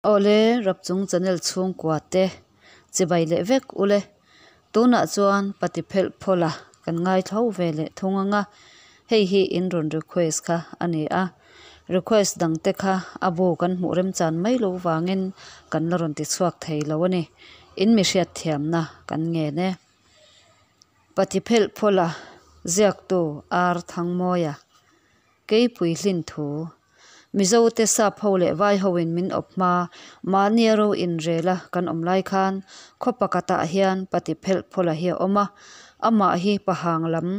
Awle Rapchung channel chhungkua te chibai leh vek ule. Tunah chuan pati phelh phawlh a kan ngaithlo ve leh thung anga hei hi in rawn request kha a ni a. Request dang te kha a bu kan hmuh remchan mai lo vangin kan la rawn ti chhuak thei lo a ni. In mi hriatthiamna kan ngen e. Pati phelh phawlh a ziaktu Ar Thangmawia Keipui hlin thu Mizote sap ho leh vai hoin min awp hma mahnia ro inrel a kan awm lai khan khaw pakhatah hian pati phelh phawlh a hi a awm a, amah hi pahang lam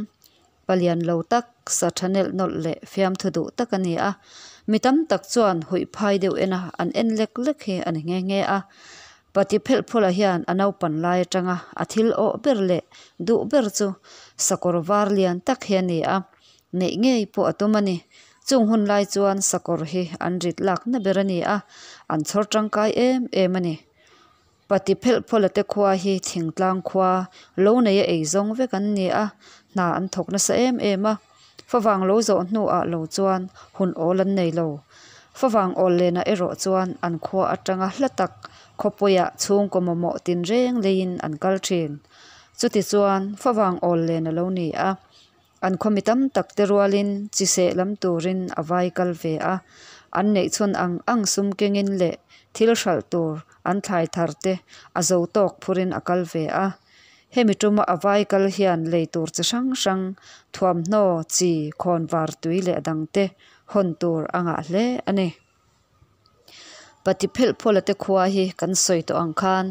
palian lo tak sa tha nelh nawlh leh fiamthu duh tak a ni a, mi tam tak chuan huih phai deuh en a an en lek lek hi a ni nghe nghe a. Pati phelh phawlh a hian a naupan lai atanga a thil awh ber leh duh ber chu sakawr var lian tak hi a ni a. Neih ngei pawh a tum a ni. Chung hun lai chuan sakawr hi an rit lakna ber a ni a, an chhawr tangkai em em a ni. Pati phelh phawlh te khua hi thingtlang khua lo neia ei zawng vek an ni a, hna an thawk nasa em em a. Favang lo zawh hnuah lo chuan hun awl an nei lo. Favang awl lenah erawh chuan an khua atanga hla tak khawpuiah chhungkaw mamawh tinreng leiin an kal thin. Chutichuan favang awl len a lo ni a. An khawmi tam tak te rualin chi seh lam turin a vai kal ve a, an neihchhun ang ang sum kengin leh thil hralh tur an thlai thar te a zo tawk phurin a kal ve a. Hemi tuma a vai kal hian lei tur chi hrang hrang, thuamhnaw, chi, khawnvar tui leh a dang te hawn tur a ngah hle a ni. Pati phelh phawlh te khua hi kan sawi tawh ang khan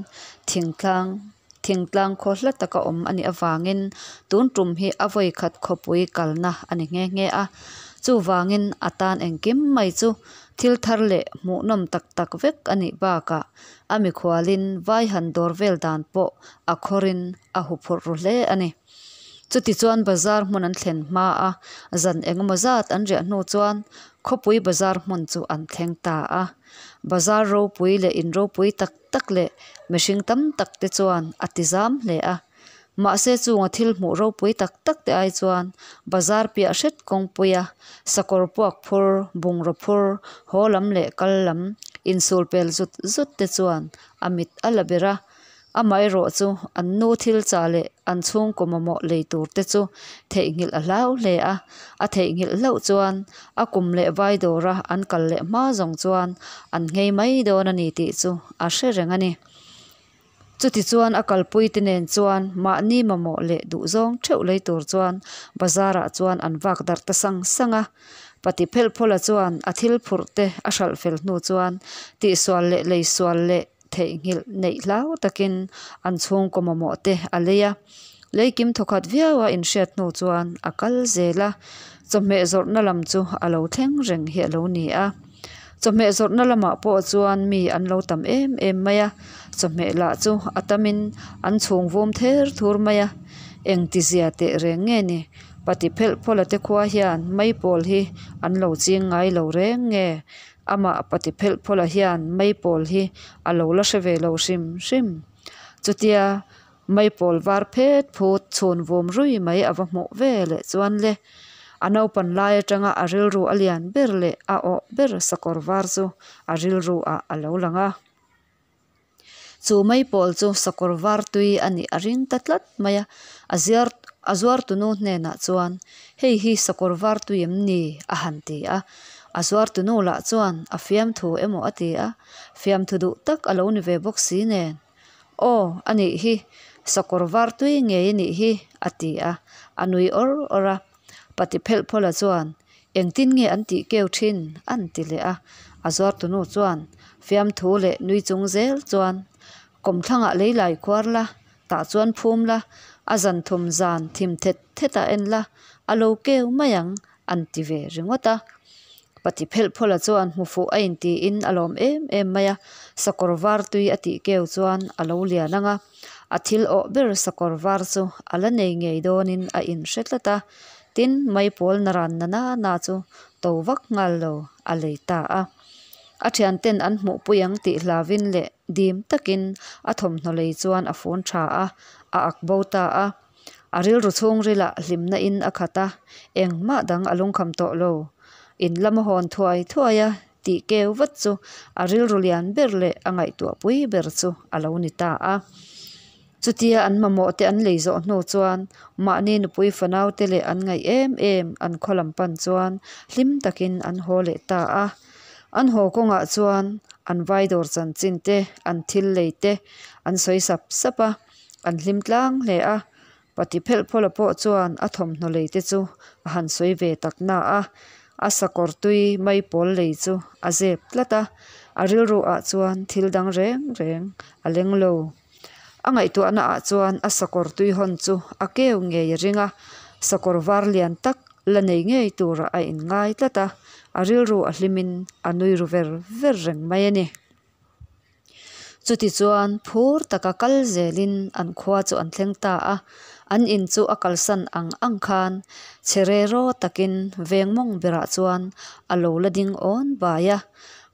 thingtlang thingtlang khaw hla taka awm a nih avangin tun tum hi a vawi khat khawpui kalna a ni nghe nghe a. Chuvangin a tan engkim mai chu thil thar leh hmuhnawm tak tak vek a nih bakah a mikhualin vai han dawr vel dan pawh a khawrin a huphurh ru hle a ni. Chutichuan bazar hmun an thlen hma a, zan engemaw zat an riah hnu chuan khawpui bazar hmun chu an thleng ta a. Bazar ropui leh in ropui tak tak leh mihring tam tak te chuan a ti zam hle a. Mahse chunga thil hmuh ropui tak tak te ai chuan bazar piah hret kawngpuia sakawr puak phur, bungraw phur, haw lam leh kal lam insul pel zut zut te chuan a mit a la ber a. Amaherawh chu an nu thil chah leh an chhungkaw mamawh lei tur te chu theihnghilh a hlau hle a, a theihnghilh hlauh chuan a kum leh vai dawra an kal leh hma zawng chuan an nghei mai dawn a ni tih chu a hre reng a ni. Chutichuan a kalpui te nen chuan mahni mamawh leh duhzawng theuh lei tur chuan bazar ah chuan an vak darh ta sang sang a. Pati phelh phawlh a chuan a thil phurh te a hralh fel hnu chuan tihsual leh leisual leh Theihnghilh neih hlau takin an chhungkaw mamawh te a lei a, leikim thawkhat viau a inhriat hnu chuan a kal zel a, chawhmeh zawrhna lam chu a lo thleng reng hi a lo ni a. Chawhmeh zawrhna lamah pawh chuan mi an lo tam em em mai a, chawhmeh lah chu a tamin an chhung vum ther thur mai a, engtizia teh reng nge ni? Pati phelh phawlh a te khua hian maipawl hi an lo ching ngai lo reng nge? Amah pati phelh phawlh a hian maipawl hi a lo la hre ve lo hrim hrim. Chutia maipawl var phet phut chhun vum rui mai a va hmuh ve leh chuan le a naupan lai atanga a rilru a lian ber leh a awh ber sakawr var chu a rilru ah a lo lang a. Chu maipawl chu sakawr var tui a nih a ring ta tlat mai a, a ziar a zuartunu hnenah chuan, Hei hi sakawr var tui em ni? a han ti a. A zuartunu lah chuan a fiamthu emaw a ti a, fiamthu duh tak a lo ni ve bawk si nen. Aw, a nih hi, sakawr var tui ngei a nih hi, a ti a, a nui awr awr a. Pati phelh phawlh a chuan, Engtin nge an tih keu thin? an ti leh a. A zuartunu chuan fiamthu leh nui chung zel chuan, Kawmthlangah lei lai khuar la, tah chuan phum la, a zan thum zan thim thet thet ah en la, a lo keu mai ang, an ti ve ringawt a. Pati phelh phawlh a chuan hmu fuh a intiin a lawm em em mai a, sakawr var tui a tih keu chuan a lo lian ang a. A thil awh ber sakawr var chu a la nei ngei dawnin a inhre tlat a, tin maipawl naran na na na chu to vak nghal lo a lei ta a. A thianten an hmuhpui ang tih hlavin leh dim takin a thawmhnaw lei chuan a fun tha a, a ak bo ta a. A rilru chhungrilah hlimna in a khat a, engmah dang a lungkham tawh lo. In lama hawn thuai thuai a. tih keu vat chu a rilru lian ber leh a ngaihtuah pui ber chu a lo ni ta a. Chutia an mamawh te an lei zawh hnu chuan mahni nupui fanau te leh an ngaih em em an khaw lam pan chuan hlim takin an haw leh ta a. An haw kawngah chuan an vai dawr chanchin te, an thil lei te an sawi sap sap a, an hlim tlang hle a. Pati phelh phawla pawh chuan a thawmhnaw lei te chu a han sawi ve tak na a, a sakawr tui mai pawl lei chu a zep tlat a, a rilru ah chuan thil dang reng reng a leng lo. A ngaihtuahna ah chuan a sakawr tui hawn chu a keu ngei a ring a, sakawr var lian tak la nei ngei turah a inngai tlat a, a rilru a hlimin a nui ru ver ver reng mai a ni. Chutichuan phur taka kal zelin an khua chu an thleng ta a, an in chu a kalsan ang ang khan che re raw takin veng mawng berah chuan a lo la ding awn bai a.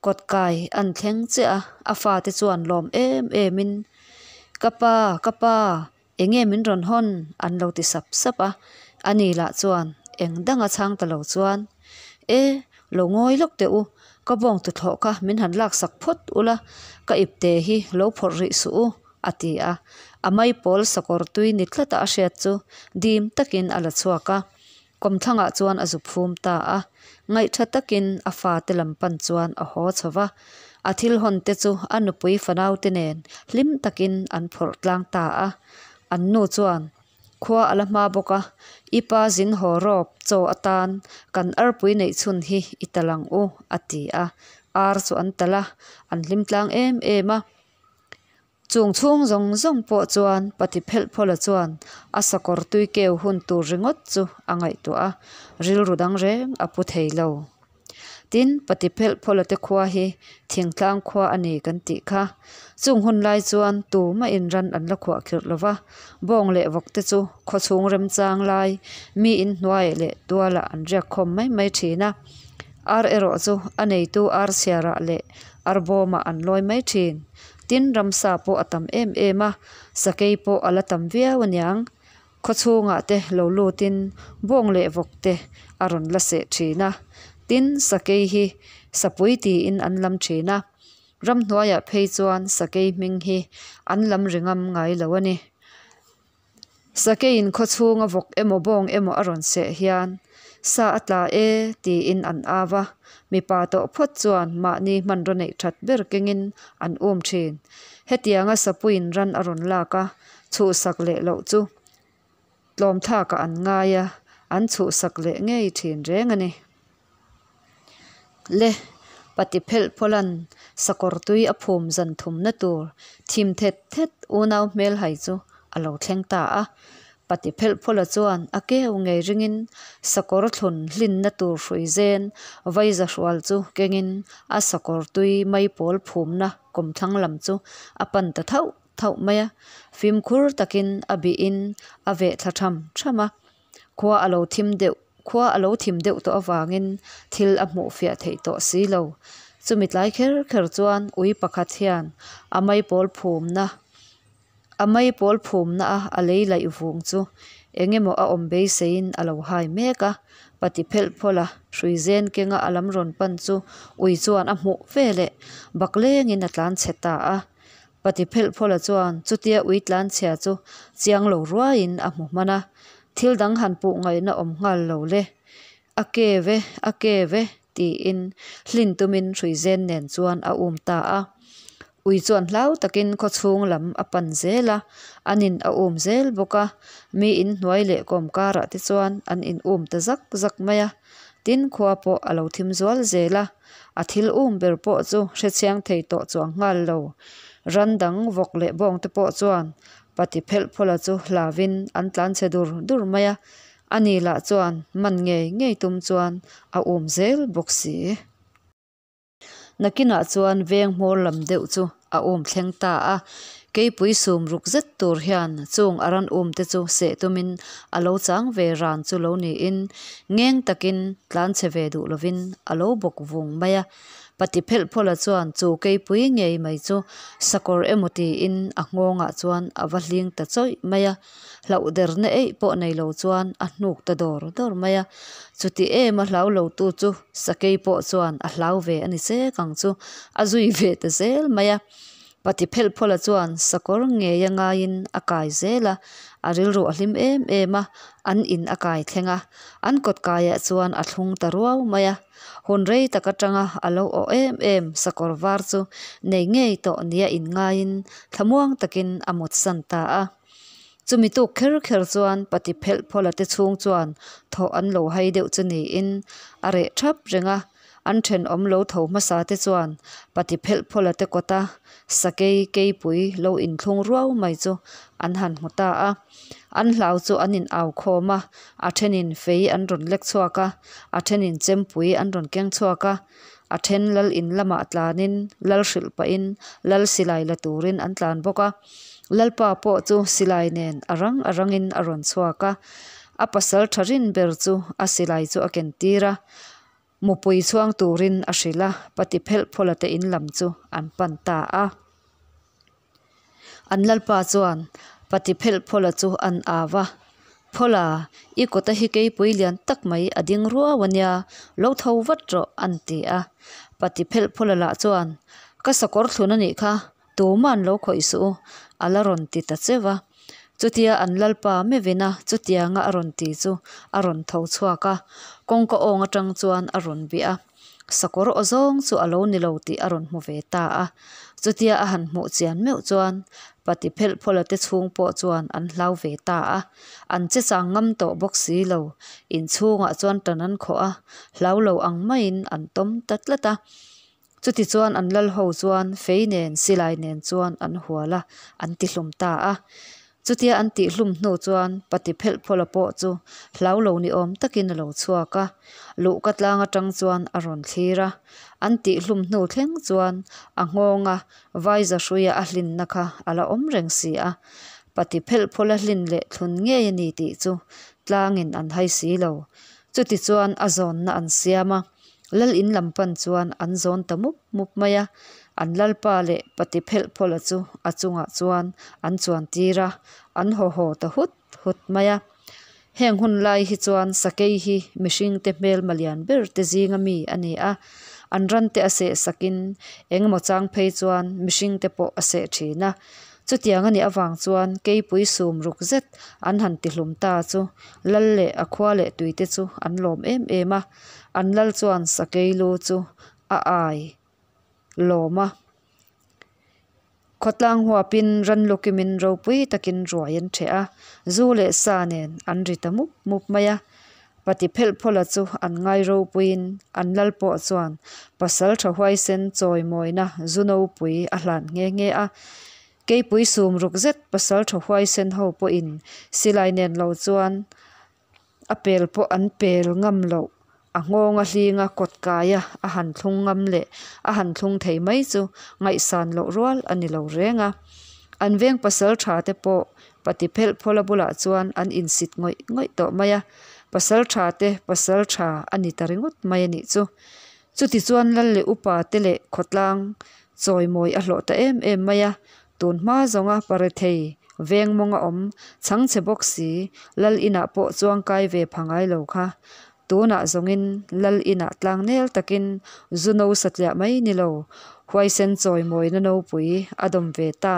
Kawt kai an thleng chiah a, a fate chuan lawm em emin, Ka pa, ka pa, enge min rawn hawn? an lo ti sap sap a. Ani lah chuan eng danga chhang ta lo chuan, E, lo ngawi lawk teh u, ka bawng tuthlawh kha min han laksak phawt ula, ka ipte hi lo phawrh rih suh u, a ti a. A maipawl sakawr tui ni tlata a hriat chu dim takin a la chhuak a. Kawmthlangah chuan a zu phum ta a, ngaihtha takin a fate lam pan chuan a haw chho va. A thil hawn te chu a nupui fanaute nen hlim takin an phawrh tlang ta a. An nu chuan, Khua a la hma bawk a, i pa zin haw rawp chaw atan kan arpui neih chhun hi i tal ang u, a ti a. Ar chu an tal a, an hlim tlang em em a. Chung chhung zawng zawng pawh chuan Pati Phelhphawla chuan a sakawr tui keu hun tur ringawt chu a ngaihtuah a, rilru dang reng a pu thei lo. Tin, Pati Phelhphawla te khua hi thingtlang khua a ni kan tih kha. Chung hun lai chuan tumah in ran an la khuah khirh lo va, bawng leh vawk te chu khaw chhung remchang lai mi in hnuai leh tualah an riak khawm mai mai thin a. Ar erawh chu a neitu ar chhiarah leh ar bawmah an lawi mai thin. Tin, ramsa pawh a tam em em a, sakei pawh a la tam viau aniang. Khawchhungah te lo lutin bawng leh vawk te a rawn la seh thin a. Tin, sakei hi sapui tiin an lam thin a. Ramhnuaiah phei chuan sakei hming hi an lam ri ngam ngai lo a ni. Sakeiin khawchhunga vawk emaw bawng emaw a rawn seh hian, Sa a tla e, tiin an au a. Mipa tawh phawt chuan mahni hmanraw neih that ber kengin an um thin. Hetianga sapuiin ran a rawn lak a, chhuhsak leh loh chu tlawmthlakah an ngai a, an chhuhsak leh ngei thin reng a ni. Le, Pati phelh phawlan sakawr tui a phum zan thumna tur thim thet thet unau hmel hai chu a lo thleng ta a. Pati phelh phawla chuan a keu ngei ringin sakawr thlun hlinna tur hrui zen vaiza hrual chu kengin a sakawr tui maipawl phumna kawmthlang lam chu a pan ta thauh thauh mai a. Fimkhur takin a bihin a veh thla tham tham a. Khua a lo thim deuh khua a lo thim deuh tawh avangin thil a hmuh fiah theih tawh si lo. Chumi tlai kher kher chuan ui pakhat hian a maipawl phumna a maipawl phumna a a lei laih vung chu eng emaw a awm beiseiin a lo hai mek a. Pati phelh phawlh a, hrui zen kenga a lam rawn pan chu ui chuan a hmuh ve leh baklengin a tlan chhe ta a. Pati phelh phawlha chuan chutia ui tlanchhia chu chiang lo ruaiin a hmu hman a, thil dang han puh ngaihna awm nghal lo le. A kev e, a kev e, tiin hlin tumin Hruizen nen chuan a um ta a. Ui chuan hlau takin khaw chhung lam a pan zel a, an in a um zel bawk a, mi in hnuai leh kawm karah te chuan an in um ta zak zak mai a. Tin khua pawh a lo thim zual zel a. A thil um ber pawh chu hrechiang thei tawh chuang nghal lo. Ran dang vawk leh bawng te pawh chuan Pati phelh phawla chu hlavin an tlanchhe dur dur mai a, ani lah chuan man ngei ngei tum chuan a um zel bawk si. Nakinah chuan veng hmawr lam deuh chu a um thleng ta a, keipui sum ruk zet tur hian chung a ran um te chu seh tumin a lo chang ve ran chu lo niin ngeng takin tlanchhe ve duh lovin a lo bawk vung mai a. Pati phelhphawla chuan chu keipui ngei mai chu sakawr emaw tiin a nghawngah chuan a va hling ta chawih mai a, hlauh derna eih pawh nei lo chuan a hnuk ta dawr dawr mai a. Chuti em a hlau lo tu chu sakei pawh chuan a hlau ve a ni chek ang chu, a zui ve ta zel mai a. Pati phelhphawla chuan sakawr ngei a ngaiin a kai zel a, a rilru a hlim em em a, an in a kai thleng a, an kawt kaiah chuan a thlung ta ruau mai a. Hun rei tak atanga a lo awh em em sakawr var chu nei ngei tawh nia inngaiin thlamuang takin a mutsan ta a. Chumi tuk kher kher chuan pati phelh phawla te chhung chuan thawh an lo hai deuh chu niin a reh thap reng a, an thenawm lo tho hmasa te chuan pati phelh phawla te kawta sakei keipui lo inthlung ruau mai chu an han hmu ta a. An hlau chu an in au khawm a, a thenin fei an rawn lek chhuak a, a thenin chempui an rawn keng chhuak a, a then lal in lamah tlanin lal hrilh pahin lal silai la turin an tlan bawk a. Lalpa pawh chu silai nen a rang a rangin a rawn chhuak a, a pasal tha rin ber chu a silai chu a ken tir a, mupui chhuang turin a hrilh a, pati phelh phawla te in lam chu an pan ta a. An lalpa chuan pati phelh phawla chu an au a, Phawla, i kawta hi keipui lian tak mai a ding ruau a nia, lo tho vat rawh an ti a. Pati phelh phawla lah chuan, Ka sakawr thlun a nih kha, Tuman lo khawih suh u, a la rawn ti ta cheu a. Chutia an lalpa mevina chutianga a rawn ti chu a rawn tho chhuak a, kawngka awng atang chuan a rawn bih a. Sakawr aw zawng chu a lo ni lo tih a rawn hmu ve ta a. Chutia a han hmuh chian meuh chuan Pati phelh phawla te chhung pawh chuan an hlau ve ta a. An che chang ngam tawh bawk si lo. Inchhungah chuan tan an khawh a, hlau lo ang maiin an tawm ta tlat a. Chutichuan an lal ho chuan fei nen silai nen chuan an hual a, an tihlum ta a. Chutia an tihhlum hnu chuan Pati phelhphawla pawh chu hlau lo ni awm takin a lo chhuak a, luhka tlang atang chuan a rawn thlir a. An tihhlum hnu thleng chuan a nghawnga vaiza hruia a hlinna kha a la awm reng si a. Pati phelhphawla hlin leh thlun ngei a ni tih chu tlangin an hai si lo. Chutichuan a zawnna an siam a. Lal in lam pan chuan an zawn ta mup mup mai a, an lalpa leh pati phelh phawla chu a chungah chuan an chuan tir a, an haw haw ta hut hut mai a. Heng hun lai hi chuan sakei hi mihring te hmelma lian ber te zinga mi a ni a, an ran te a seh sakin engemaw chang phei chuan mihring te pawh a seh thin a. Chutiang a nih avang chuan keipui sum ruk zet an han tihlum ta chu lal leh a khua leh tuite chu an lawm em em a. An lal chuan sakei lu chu a ai lawm a. Khawtlang huapin ranlukimin ropui takin ruai an ṭheh a, zu leh sa nen an ri ta mup mup mai a. Pati phelh phawla chu an ngai ropuiin an lal pawh chuan pasal ṭha huaisen chawimawina zu nopui a hlan nghe nghe a. Keipui sum ruk zet pasal ṭha huaisen ho pawhin silai nen lo chuan A pel pawh an pel ngam loh, a nghawng a hling a kawt kai a, a han thlung ngam leh a han thlung thei mai chu ngaihsan loh rual a ni lo reng a. An veng pasal tha te pawh pati phelh phawla bulah chuan an insit ngawih ngawih tawh mai a, pasal tha te pasal tha a ni ta ringawt mai a nih chu. Chutichuan lal leh upa te leh khawtlang chawimawi a hlawh ta em em mai a, Tun hma zawnga parethei veng mawng a awm chhang chhe bawk si, Lal inah pawh chuang kai ve pha ngai lo kha. Tunah zawngin Lal inah tlang nel takin zu no satliah mai ni lo, huaisen chawimawina nopui a dawm ve ta.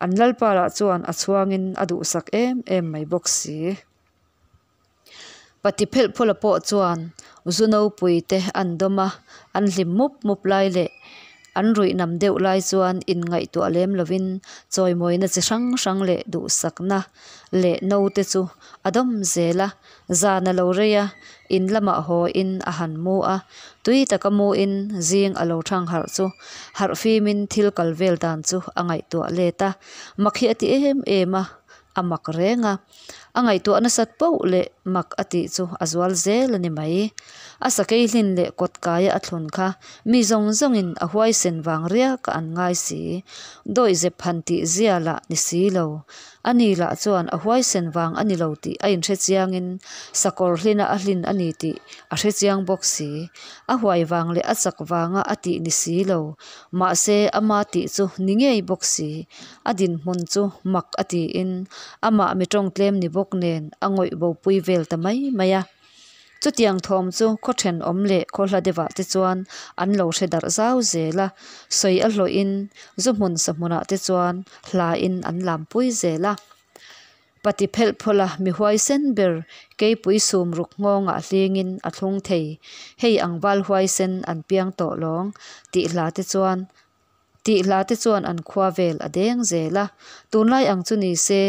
An Lalpa lah chuan a chhuangin a duhsak em em mai bawk si. Pati phelh phawla pawh chuan zu nopui te an dawm a, an hlim mup mup lai leh an ruih nam deuh lai chuan inngaihtuah lem lovin chawimawina chi hrang hrang leh duhsakna leh no te chu a dawm zel a, zan a lo rei a, in lamah haw in a han mu a, tui taka mu in zing a lo thang harh chu harh fimin thil kal vel dan chu a ngaihtuah let a, mak hi a ti em em a, a mak reng a. A ngaihtuah nasat poh leh mak a tih chu a zual zel a ni mai. A sakei hlin leh kawt kaia a thlun kha mi zawng zawngin a huaisen vang riaka an ngai si. Dawihzep han tih zia lah ni si lo. Ani lah chuan a huaisen vang a ni lo tih a inhre chiangin sakawr hlina a hlin a ni tih a hre chiang bawk si. A huai vang leh a chak vanga a tih ni si lo. Mahse ama tih chu ni ngei bawk si. A dinhmun chu mak a tiin amah mi tawng tlem ni bawk nen a ngawih bopui vel ta mai mai a. Chutiang thawm chu khaw thenawm leh khaw hla deuhah te chuan an lo hre darh zau zel a, sawi a hlawhin zu hmun sa hmunah te chuan hlain an lampui zel a. Pati phelh phawlh a mi huaisen ber keipui sum ruk nghawngah hlingin a thlung thei, hei ang val huaisen an piang tawh lawng tih hla te chuan tih hla te chuan an khua vel a deng zel a. Tunlai ang chu ni se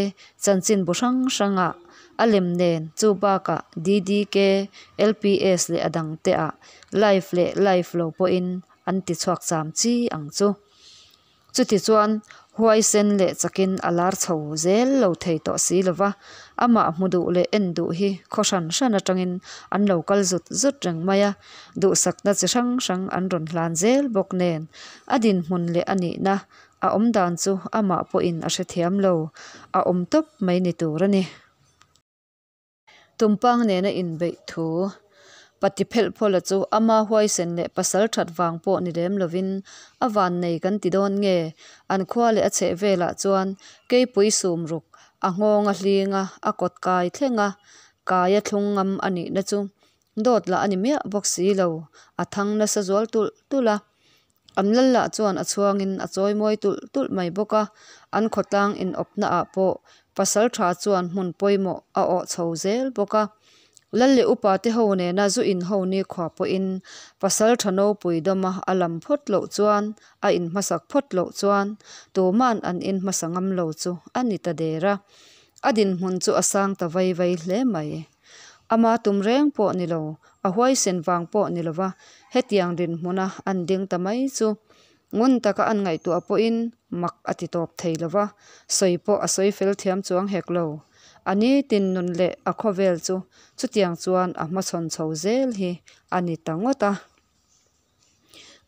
chanchinbu hrang hrangah a lem nen chu bakah DDK, LPS leh a dang te ah live leh live lo pawhin an ti chhuak cham chi ang chu. Chuti chuan huaisen leh chakin a lar chho zel lo thei tawh si lo va, amah hmu duh leh en duh hi khaw hran hran atangin an lo kal zut zut reng mai a, duhsakna chi hrang hrang an rawn hlan zel bawk nen a dinhmun leh a nihna a awm dan chu amah pawhin a hrethiam lo, a awm tawp mai ni tur a ni. Tumpang nena inbeih thu Pati phelh phawla chu ama huaisen leh pasal that vang pawh ni lem lovin a vannei kan ti dawn nge? An khua leh a chheh velah chuan keipui sum ruk a nghawng a hling a, a kawt kai thleng a, kai a thlung ngam a nihna chu dawt lah a ni miah bawk si lo, a thang nasa zual tulh tulh a. An lal lah chuan a chhuangin a chawi mawi tulh tulh mai bawk a, an khawtlang inawpna ah pawh pasal tha chuan hmun pawimawh a awh chho zel bawk a. Lal leh upa te ho nena zu in ho nikhua pawhin pasal tha nopui dawma a lam phawt loh chuan a in hmasak phawt loh chuan tuman an in hmasa ngam lo chu a ni ta der a. A dinhmun chu a sang ta vai vai hle mai. Ama tum reng pawh ni lo, a huaisen vang pawh ni lova hetiang dinhmuna an ding ta mai chu ngun taka an ngaihtuah pawhin mak a ti tawp thei lova, sawi pawh a sawi fel thiam chuang hek lo. A nitin nun leh a khawvel chu chutiang chuan a hmachhawn chho zel hi a ni ta ngawt a.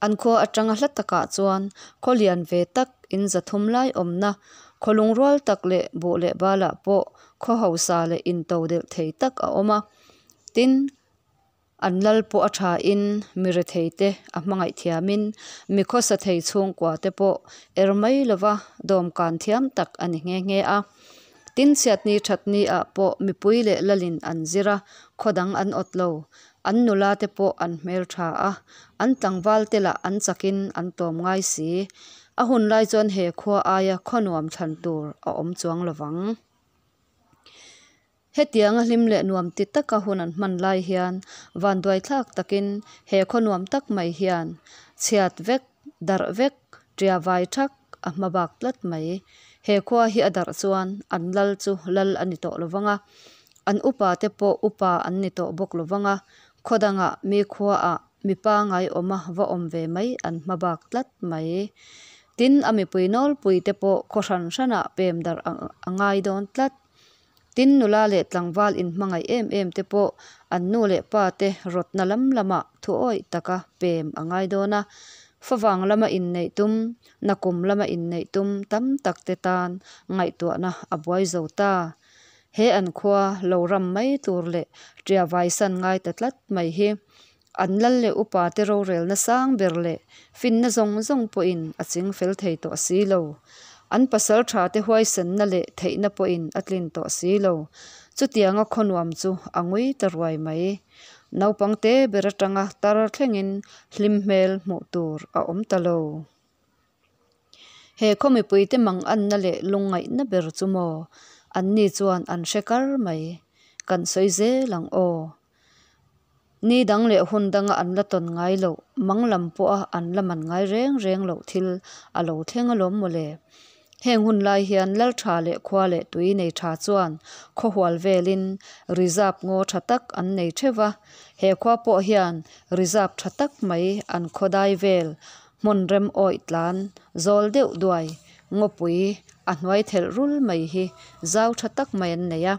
An khua atanga hla takah chuan khaw lian ve tak in zathum lai awmna, khaw lungrual tak leh buh leh balah pawh khaw hausa leh into delh thei tak a awm a. Tin, an lal pawh a thain mi rethei te a hmangaih thiamin mi khawsa thei chhungkua te pawh er mai lova dawmkan thiam tak a ni nghe nghe a. Tin chhiatni thatni ah pawh mipui leh lalin an zir a, khaw dang an awt lo. An nula te pawh an hmel tha a, an tlangval te lah an chakin an tlawm ngai si. A hun lai chuan he khua aia khaw nuam thlan tur a awm chuang lovang. Hetianga hlim leh nuam ti taka hun an hman lai hian vanduai thlak takin he khaw nuam tak mai hian chhiat vek, darh vek, tia vai thak a hma bak tlat mai. He khua hi a darh chuan an lal chu lal a ni tawh lovang a, an upa te pawh upa an ni tawh bawk lovang a, khaw dangah mi khuaah mi pangai awma va awm ve mai an hma bak tlat mai. Tin, a mipui nawlpui te pawh khaw hran hranah pem darh a ngai dawn tlat. Tin, nula leh tlangval inhmangaih em em te pawh an nu leh pa te rawtna lam lamah thuawih taka pem a ngai dawn a. Favang lama inneih tum, nakum lama inneih tum tam tak te tan ngaihtuahna a buai zo ta. He an khua lo ram mai tur leh tia vaisan ngai ta tlat mai hi an lal leh upa te rorelna sang ber leh finna zawng zawng pawhin a ching fel thei tawh si lo. An pasal tha te huaisenna leh theihna pawhin a tlin tawh si lo. Chutianga khaw nuam chu a ngui ta ruai mai. Naupang te ber atanga tar thlengin hlim hmel hmuh tur a awm ta lo. He khaw mipuite mang anna leh lungngaihna ber chu maw? Anni chuan an hre kar mai. Kan sawi zel ang aw. Ni dang leh hun danga an la tawn ngai loh, mang lam pawha an la man ngai reng reng loh thil a lo thleng alawm mawle. Heng hun lai hian lal tha leh khua leh tui nei tha chuan khaw hual velin reserve ngaw tha tak an nei theuh va. He khua pawh hian reserve tha tak mai an khaw dai vel hmun rem awih tlan zawl deuh duai ngawpui a hnuai thelh rul mai hi zau tha tak mai an nei a.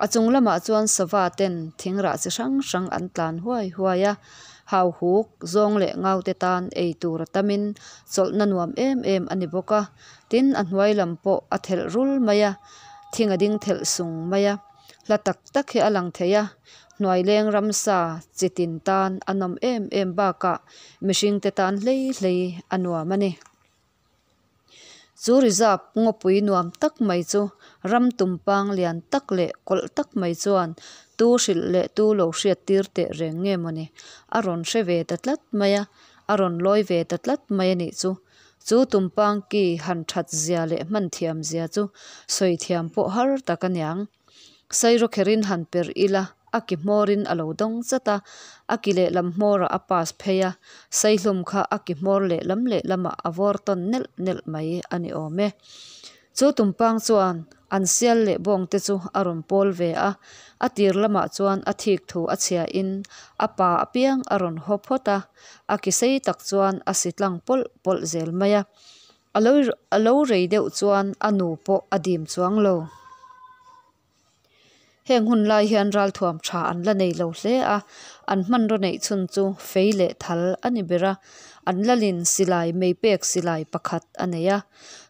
A chung lamah chuan sava ten thing rah chi hrang hrang an tlan huai huai a hau huk zawng leh ngau te tan ei tur a tam in chawlhna nuam em em a ni bawk a tin a hnuai lam pawh a thelh rul mai a thing a ding thelh sung mai a hla tak tak hi a lang thei a hnuai leng ramsa chi tin tan a nawm em em bakah mihring te tan hlei hlei a nuam a ni. Chu reserve ngawpui nuam tak mai chu ram tumpang lian tak leh kawlh tak mai chuan tu hrilh leh tu lo hriat tir teh reng nge mawni a rawn hre ve ta tlat mai a, a rawn lawi ve ta tlat mai a nih chu. Chu tumpang ki han that zia leh hman thiam zia chu sawi thiam pawh har tak a niang. Sairawkherin han per ila, a ki hmawrin a lo dawng chat a, a ki lehlam hmawrah a pass phei a, saihlum kha a ki hmawr lehlam lehlamah a vawr tawn nelh nelh mai a ni awm e. Chu tumpang chuan an sial leh bawng te chu a rawn pawl ve a, a tir lamah chuan a thik thu a chhia in a pa apiang a rawn haw phawt a, a ki sei tak chuan a si tlang pawlh pawlh zel mai a. A lo rei deuh chuan a nu pawh a dim chuang lo. Heng hun lai hian ralthuam tha an la nei lo hle a, an hmanraw neih chhun chu fei leh thal a ni ber a, an lalin silai mei pek silai pakhat a nei a,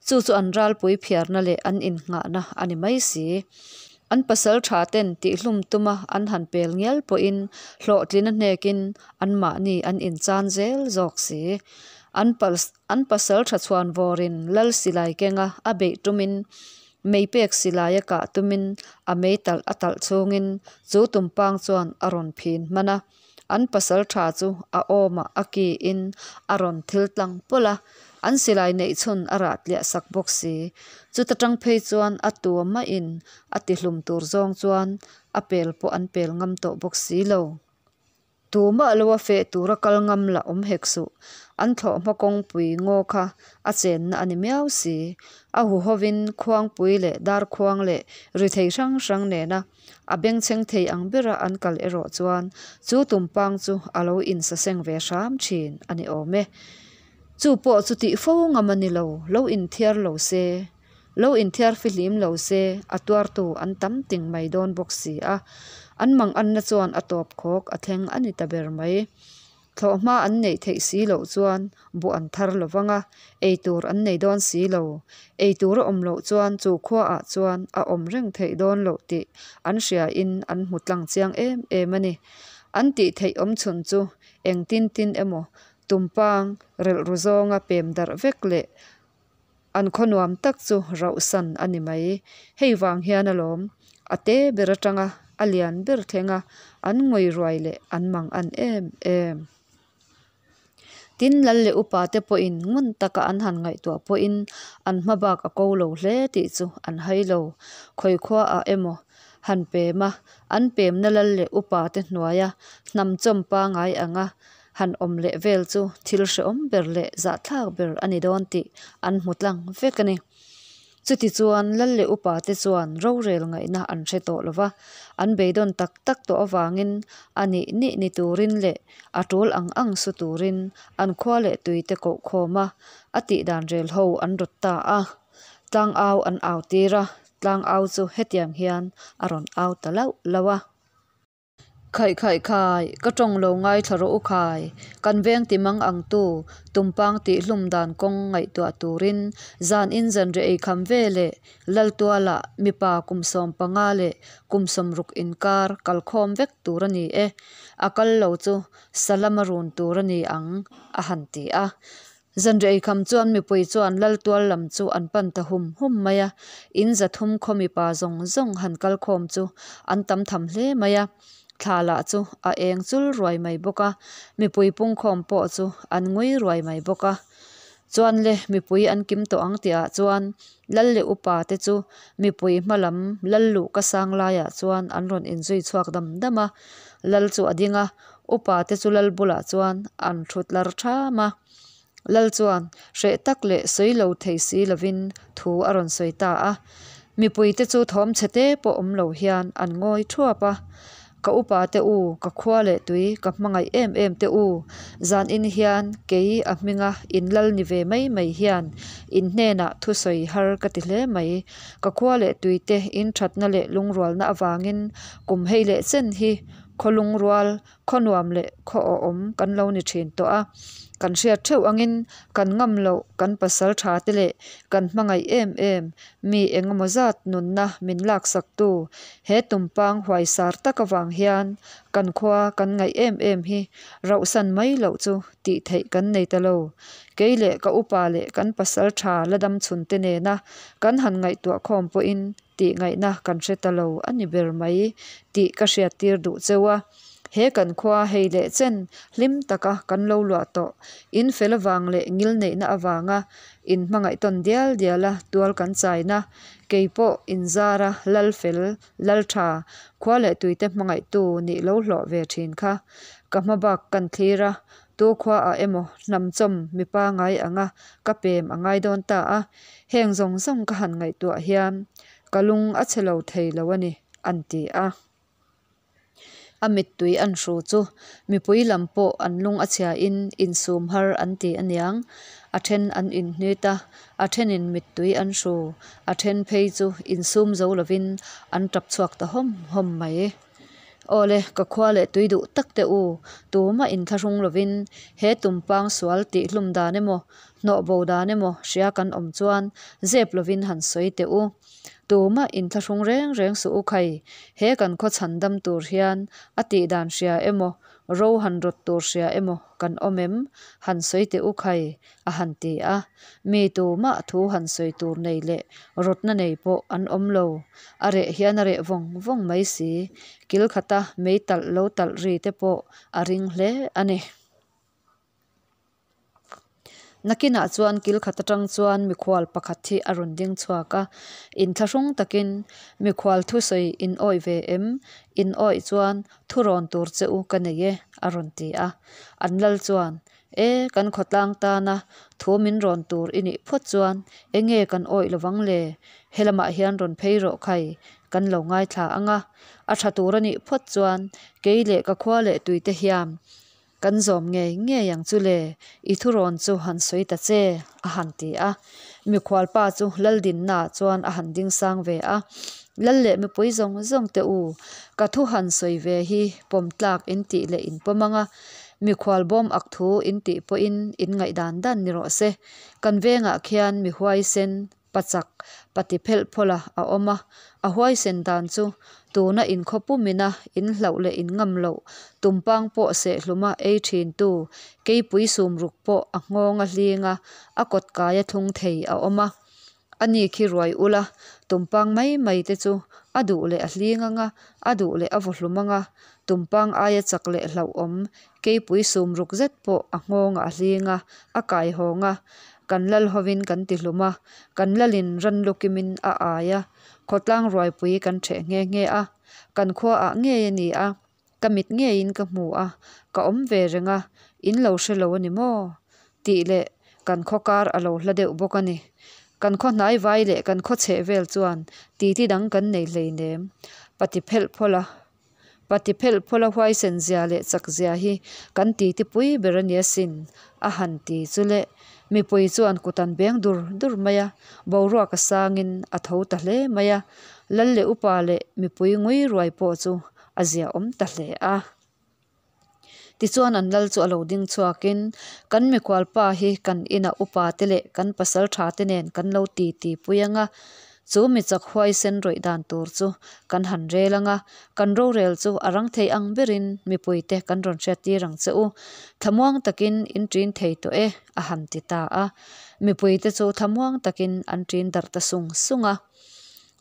chu chu an ralpui phiarna leh an innghahna a ni mai si. An pasal tha ten tihhlum tuma an han pel ngial pawhin hlawhtlin a hnekin anmahni an inchan zel zawk si. An An pasal tha chhuan vawrin lal silai kenga a beih tumin mei pek silai a kah tumin a mei talh a talh chhungin chu tumpang chuan a rawn phin hman a. An pasal tha chu a awmah a ki in a rawn thil tlang pawlh a, an silai neih chhun a rah tliah sak bawk si. Chuta tang phei chuan a tu mahin a tihlum tur zawng chuan a pel pawh an pel ngam tawh bawk si lo. Tumah lo a feh tura kal ngam lah awm hek suh. An thlawhhma kawngpui ngaw kha a chenna a ni miau si. A huhovin khuangpui leh darkhuang leh ri thei hrang hrang nena a bengchheng thei ang bera an kal erawh chuan chu tumpang chu a lo insaseng ve hram thin a ni awm e. Chu pawh chu tih fo ngam a ni lo, lo inthiar lo se. Lo inthiar fihlim lo se, a tuartu an tam ting mai dawn bawk si a. An manganna chuan a tawp khawk a thleng a ni ta ber mai. Thlawhhma an neih theih si loh chuan buh an thar lo vang a, ei tur an nei dawn si lo. Ei tur a awm loh chuan chu khuaah chuan a awm reng theih dawn loh tih an hriain an hmu tlang chiang em em a ni. An tih theih awm chhun chu engtin tin emaw tumpang relhru zawnga pem darh vek leh An khaw nuam tak chu rauhsan a ni mai. Hei vang hian alawm a te ber atanga a lian ber thleng a, an ngawi ruai leh an mang an em em. Tin, lal leh upa te pawhin ngun taka an han ngaihtuah pawhin an hma bak a ko lo hle tih chu an hai lo. Khawi khua ah emaw han pem a, an pemna lal leh upa te hnuaia hnam chawm pangai anga Han awm leh vel chu thil hrehawm ber leh zahthlak ber a ni dawn tih an hmu tlang vek a ni. Chuti chuan lal leh upa te chuan rorel ngaihna an hre tawh lo va, an beidawn tak tak tawh avangin a nih nih ni turin leh a tul ang ang su turin an khua leh tui te koh khawm a, a tihdan rel ho an rawt ta a. Tlang au an au tir a, tlang au chu hetiang hian a rawn au ta lauh lauh a. Khaih khaih khai, ka tawng lo ngaithla rawh u khai, kan veng ti mang ang tu, tumpang tih hlum dan kawng ngaihtuah turin zan in zanriah ei kham ve leh Laltuala mipa kum 15 leh kum 60 inkar kalkhawm vek tur a ni e, a kal lo chu Salama run tur a ni ang a han ti a. Zanriah eikham chuan mipui chuan Laltual lam chu an pan ta hum hum mai a, in 300 khaw mipa zawng zawng han kal khawm chu an tam tham hle mai a, thla lah chu a eng chul ruai mai bawk a, mipui pungkhawm pawh chu an ngui ruai mai bawk a. Chuan le mipui an kim tawh ang tihah chuan Lal leh upa te chu mipui hma lam Lal luh ka sang laiah chuan an rawn inzui chhuak dam dam a, Lal chu a ding a, upa te chu Lal bulah chuan an thut lar ṭham a. Lal chuan hreh tak leh sawi lo thei si lovin thu a rawn sawi ta a. Mipuite chu thawm chhe te pawh awm lo hian an ngawi thuap a. Ka upa te u, ka khua leh tui, ka hmangaih em em te u, zan in hian kei a hminga in lal ni ve mai mai hian in hnenah thusawi har ka ti hle mai. Ka khua leh tui te in thatna leh lungrualna avangin kum hei leh chen hi khaw lungrual, khaw nuam leh khaw awhawm kan lo ni thin tawh a. Kan hriat theuh angin kan ngam loh kan pasal tha te leh kan hmangaih em em mi engemaw zat nunna min laksaktu he tumpang huaisar tak avang hian kan khua kan ngaih em em hi rauhsan mai loh chu tih theih kan nei ta lo. Kei leh ka upa leh kan pasal tha la dam chhun te nena kan han ngaihtuah khawm pawhin tih ngaihna kan hre ta lo a ni ber mai tih ka hriattir duh cheu a. He kan khua hei leh chen hlim taka kan lo luah tawh in fel avang leh ngil neihna avanga in hmangaih tawn dial dial a tual kan chaina kei pawh inzara lal fel lal tha khua leh tuite hmangaihtu nih lo hlawh ve thin kha ka hma bak kan thlir a tu khua ah emaw hnam chawm mi pangai anga ka pem a ngai dawn ta a heng zawng zawng ka han ngaihtuah hian ka lung a chhe lo thei lo a ni an ti a. A mittui an hru chu mipui lam pawh an lung a chhia in insum har an ti aniang. A then an inhnit a, a thenin mittui an hru, a then phei chu insum zo lovin an tap chhuak ta hawm hawm mai. Awle, ka khua leh tui duh tak te u, tumah inthlahrung lovin he tumpang sual tihhlum dan emaw, hnawh bo dan emaw hria kan awm chuan zep lovin han sawi teh u. Tumah inthlahrung reng reng suh u khai, he kan khaw chhan dam tur hian a tih dan hria emaw, ro han rawt tur hria emaw kan awm em? Han sawi teh u khai, a han ti a. Mi tumah thu han sawi tur nei leh rawtna nei pawh an awm lo. A reh hian a reh vawng vawng mai si. Kil khata mei talh lo talh ri te pawh a ring hle a ni. Nakinah chuan kil khat atang chuan mikhual pakhat hi a rawn ding chhuak a, inthlahrung takin, Mikhual thusawi in awih ve em? In awih chuan thu rawn tur che u ka nei e, a rawn ti a. An lal chuan, E, kan khawtlang tana thu min rawn tur i nih phawt chuan enge kan awih lovang le? Helamah hian rawn phei rawh khai, kan lo ngaithla ang a. A tha tur a nih phawt chuan kei leh ka khua leh tuite hian Kan zawm ngei ngei ang chu le, i thurawn chu han sawi ta che, a han ti a. Mikhual pa chu Laldinna chuan a han ding sang ve a, Lal leh mipui zawng zawng te u, ka thu han sawi ve hi pawm tlak in tih leh in pawm ang a, mikhual bawm ak thu in tih pawhin in ngaihdan dan ni rawh se. Kan vengah khian mi huaisen Pachak, pati phelh phawlh a a awm a, a huaisen dan chu tuna inkhaw pumina in hlauh leh in ngam loh, tumpang pawh sehhluma ei thintu, keipui sumruk pawh a nghawng a hling a, a kawt kai a thlung thei a awm a. Ani khi ruai ula, tumpang mai mai te chu a duh leh a hling ang a, a duh leh a vawhlum ang a, tumpang aia chak leh hlauhawm, keipui sumruk zet pawh a nghawngah a hling a, a kaihawng a, Kan lal hovin kan ti hlum a, kan lalin ran lukimin a ai a, khawtlang ruaipui kan ṭheh nghe nghe a, kan khuaah ngei a ni a, ka mit ngeiin ka hmu a, ka awm ve reng a, in lo hre lo a ni maw? Tih leh kan khaw kar a lo hla deuh bawk a ni. Kan khaw hnai vai leh kan khaw chheh vel chuan titi dang kan nei hleinem. Pati phelh phawlh a. Pati phelh phawlh a huaisen zia leh chak zia hi kan titi pui ber a ni asin, a han ti chu le. Mipui chuan kut an beng dur dur mai a, boruak a sangin a tho ta hle mai a, Lal leh upa leh mipui ngui ruai pawh chu a ziaawm ta hle a. Tichuan an lal chu a lo ding chhuakin, Kan mikhual pa hi kan inah upa te leh kan pasal tha te nen kan lo ti ti pui ang a, chu mi chak huaisen rawih dan tur chu kan han rel ang a, kan rorel chu a rang thei ang berin mipui te kan rawn hriattir ang che u. Thlamuang takin in ṭin thei tawh e, a han ti ta a. Mipui te chu thlamuang takin an ṭin darh ta sung sung a.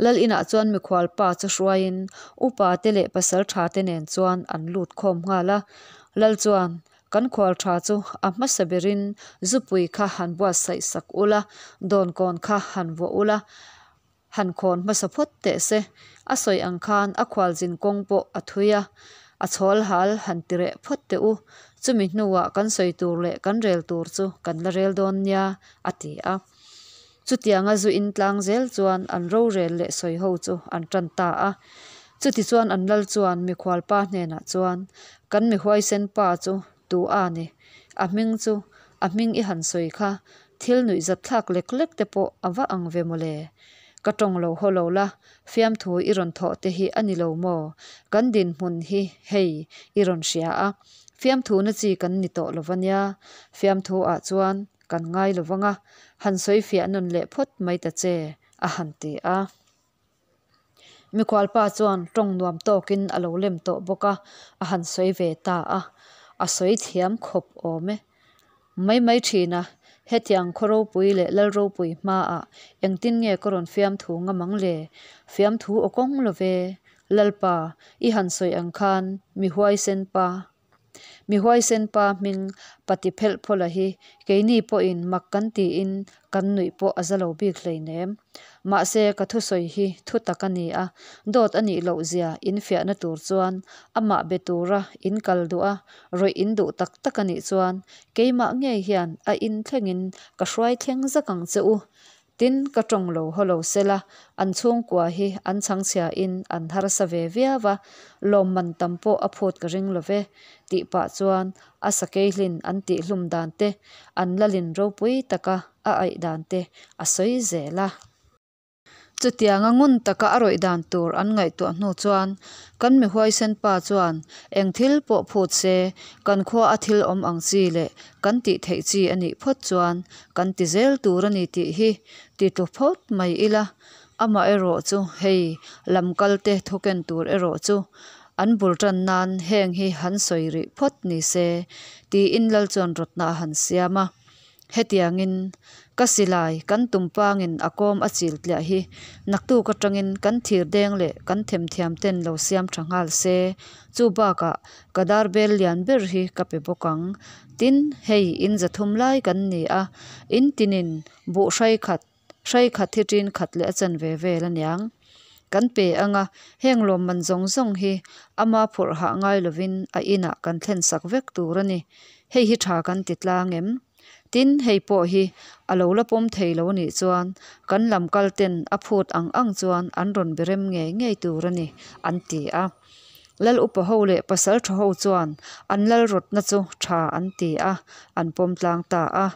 Lal inah chuan mikhual pa chu hruaiin upa te leh pasal tha te nen chuan an lut khawm nghal a. Lal chuan, Kan khual tha chu a hmasa berin zupui kha han buatsaih sak ula, dawnkawn kha han vuah ula, han khawn hmasa phawt teh se. A sawi ang khan a khualzin kawng pawh a thui a, a chhawl hal han ti reh phawt teh u. Chumi hnuah kan sawi tur leh kan rel tur chu kan la rel dawn nia, a ti a. Chutianga zu in tlang zel chuan an rorel leh sawi ho chu an tan ta a. Chutichuan an lal chuan mikhual pa hnenah chuan, Kan mi huaisen pa chu tu a ni? A hming chu a hming i han sawi kha thil nuihzat thlak lek lek te pawh a va ang ve mawle. Ka tawng lo haw lo la, fiamthu i rawn thawh te hi a ni lo maw? Kan dinhmun hi hei i rawn hria a, fiamthu na chi kan ni tawh lo va nia. Fiamthu ah chuan kan ngai lo vang a, han sawi fiah nawn leh phawt mai ta che, a han ti a. Mikhualpa chuan tawng nuam tawkin a lo lem tawh bawk a, a han sawi ve ta a, a sawi thiam khawp awm e. Mai mai thin a, hetiang khaw ropui leh lal ropui hmaah engtin nge ka rawn fiamthu ngam ang le? Fiamthu aw kawng lo ve, Lalpa, i han sawi ang khan mi huaisen pa. Mi huaisen pa hming Pati Phelhphawla hi keini pawhin mak kan tiin kan nuih pawh a za lo bik hleinem. Mahse ka thusawi hi thu tak a ni a, dawt a nih loh zia in fiahna tur chuan amah be tura in kal duh a, rawih in duh tak tak a nih chuan keimah ngei hian a in thlengin ka hruai thleng zak ang che u. Tin, ka tawng lo haw lo sela, an chhungkua hi an chhangchhiain an harsa ve viau a, lawmman tam pawh a phut ka ring lo ve, tih pah chuan a sakeihlin an tihhlum dan te, an lalin ropui taka a aih dan te a sawi zel a. Chutianga ngun taka a rawih dan tur an ngaihtuah hnu chuan kan mi huaisen pa chuan eng thil pawh phut se, kan khua a thil awm ang chi leh kan tih theih chi a nih phawt chuan kan ti zel tur a ni tih hi ti tlu phawt mai ila, amaherawh chu hei lam kal te thu ken tur erawh chu an bul tan nan heng hi han sawi rih phawt ni se tiin lal chuan rawtna a han siam a. Hetiangin, ka silai kan tumpangin a kawm a chil tliah hi naktuk atangin kan thir deng leh kan themthiam ten lo siam tha nghal se, chu bakah ka dar bel lian ber hi ka pe bawk ang. Tin, hei in zathum lai kan ni a, in tinin buh hrai khat, hrai khat hi tin khat leh a chanve vel aniang. Kan pe ang a, heng lawmman zawng zawng hi ama phurh hah ngai lovin a inah kan thlen sak vek tur a ni. Hei hi tha kan ti tlang em? Tin, hei pawh hi a lo la pawm thei lo nih chuan kan lam kal ten a phut ang ang chuan an rawn be rem ngei ngei tur a ni, an ti a. Lal upa ho leh pasal tha ho chuan an lal rawtna chu tha an ti a, an pawm tlang ta a.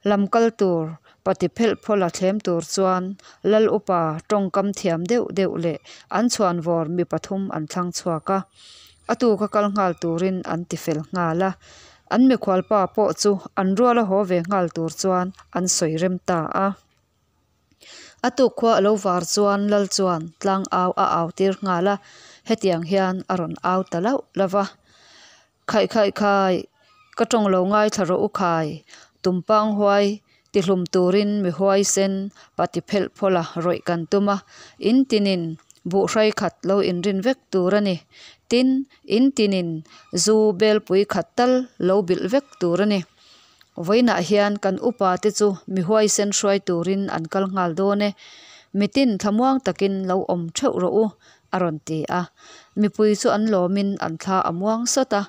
Lam kal tur, pati phelh phawla thlem tur chuan lal upa tawngkam thiam deuh deuh leh an chhuanvawr mi pathum an thlang chhuak a. A tuka kal nghal turin an ti fel nghal a. An mikhualpa pawh chu an ruala haw ve nghal tur chuan an sawi rem ta a. A tuk khua a lo var chuan lal chuan tlang au a au tir nghal a, hetiang hian a rawn au ta lauh lauh va. Khaih khaih khai, ka tawng lo ngaithla rawh u khai, tumpang huai tihlum turin mi huaisen pati phelh phawla rawih kan tum a, in tinin buh hrai khat lo inrin vek tur a ni. Tin, in tinin zu belpui khat tal lo bilh vek tur a ni. Vawiinah hian kan upa te chu mi huaisen hruai turin an kal nghal dawn e, mitin thlamuang takin lo awm theuh rawh u, a rawn ti a. Mipui chu an lawmin an thla a muang sawt a.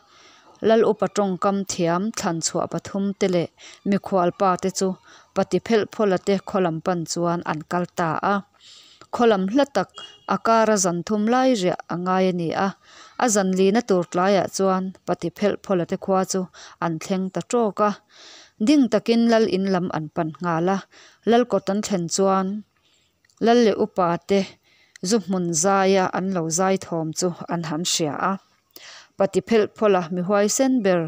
Lal upa tawngkam thiam thlan chhuah pathum te leh mikhual pa te chu pati phelh phawla te khaw lam pan chuan an kal ta a. Khaw lam hla tak a kara zan thum lai riah a ngai a ni a. A zan lina tur tlaiah chuan pati phelh phawla te khua chu an thleng ta tawk a. Ding takin lal in lam an pan nghal a. Lal kawt an thlen chuan Lal leh upa te zu hmun zaia an lo zai thawm chu an han hria a. Pati phelh phawla mi huaisen ber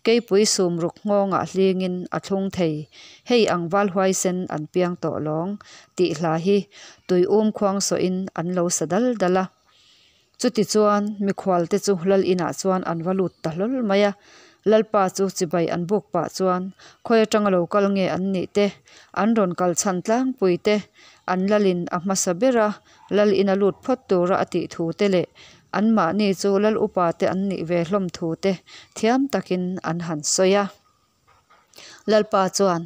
keipui sum ruk nghawngah hlingin a thlung thei, hei ang val huaisen an piang tawh lawng tih hla hi tui um khuang sawhin an lo sa dal dal a. Chutichuan mikhualte chu lal inah chuan an va lut ta hlawl mai a, Lalpa chu chibai an buk pah chuan khawi atanga lo kal nge an nih te, an rawn kal chhan tlangpui te, an lalin a hmasa ber a, lal ina lut phawt tura a tih thu te leh anmahni chu lal upa te an nih ve hlawm thu te thiam takin an han sawi a. Lalpa chuan,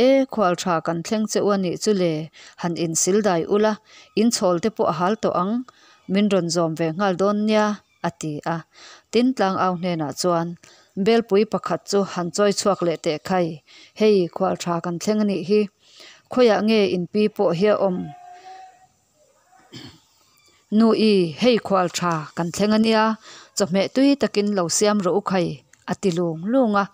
E, khual tha kan thleng che u a nih chu le, han insil dai ula, in chhawl te pawh a hal tawh ang, min rawn zawm ve nghal dawn nia, a ti a. Tin, tlangau hnenah chuan, Belpui pakhat chu han chawi chhuak leh teh khai, hei, khual tha kan thleng a nih hi, khawiah nge in pi pawh hi a awm? Nu i, hei khual tha kan thleng a nia, chawhmeh tui takin lo siam rawh u khai, a ti lung lung a.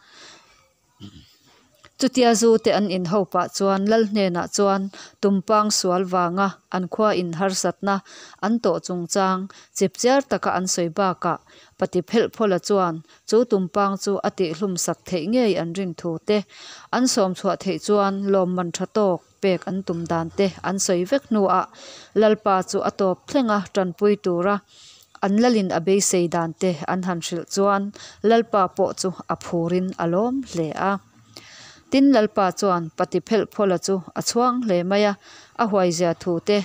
Chutia zu te an in ho pah chuan lal hnenah chuan tumpang sual vanga an khua in harsatna an tawh chungchang chipchiar taka an sawi bakah Pati phelh phawla chuan chu tumpang chu a tihhlum sak theih ngei an rin thu te, an sawm chhuah theih chuan lawmman tha tawk pek an tum dan te an sawi vek hnuah Lalpa chu a tawp thlenga tanpui tura an lalin a beisei dan te an han hrilh chuan Lalpa pawh chu a phurin a lawm hle a. Tin Lalpa chuan Pati phelh phawla chu a chhuang hle mai a, a huaizia thu te,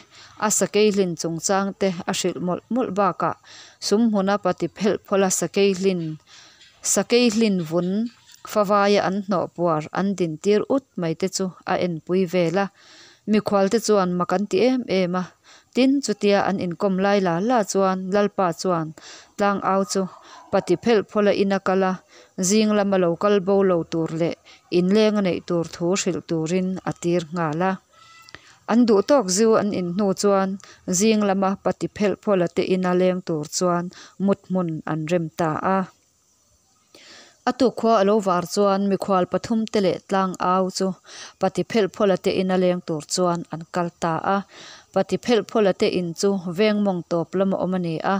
a sakei hlin chungchang te a hrilh mawlh mawlh bakah sumhmuna Pati phelh phawla sakei hlin sakei hlin vun favaia an hnawh puar an din tir ut mai te chu a enpui vel a. Mikhual te chuan mak an ti em em a. Tin, chutia an inkawm lai la la chuan Lalpa chuan tlang au chu Pati phelh phawla in a kal a, zing lama lo kal bo lo tur leh inleng a neih tur thu hrilh turin a tir nghal a. An duh tawk zu an in hnu chuan zing lama Pati phelh phawla te ina leng tur chuan mut hmun an rem ta a. A tuk khua a lo var chuan mikhual pathum te leh tlang au chu Pati phelh phawla te ina leng tur chuan an kal ta a. Pati phelh phawla te in chu veng mawng tawp lama awm a ni a.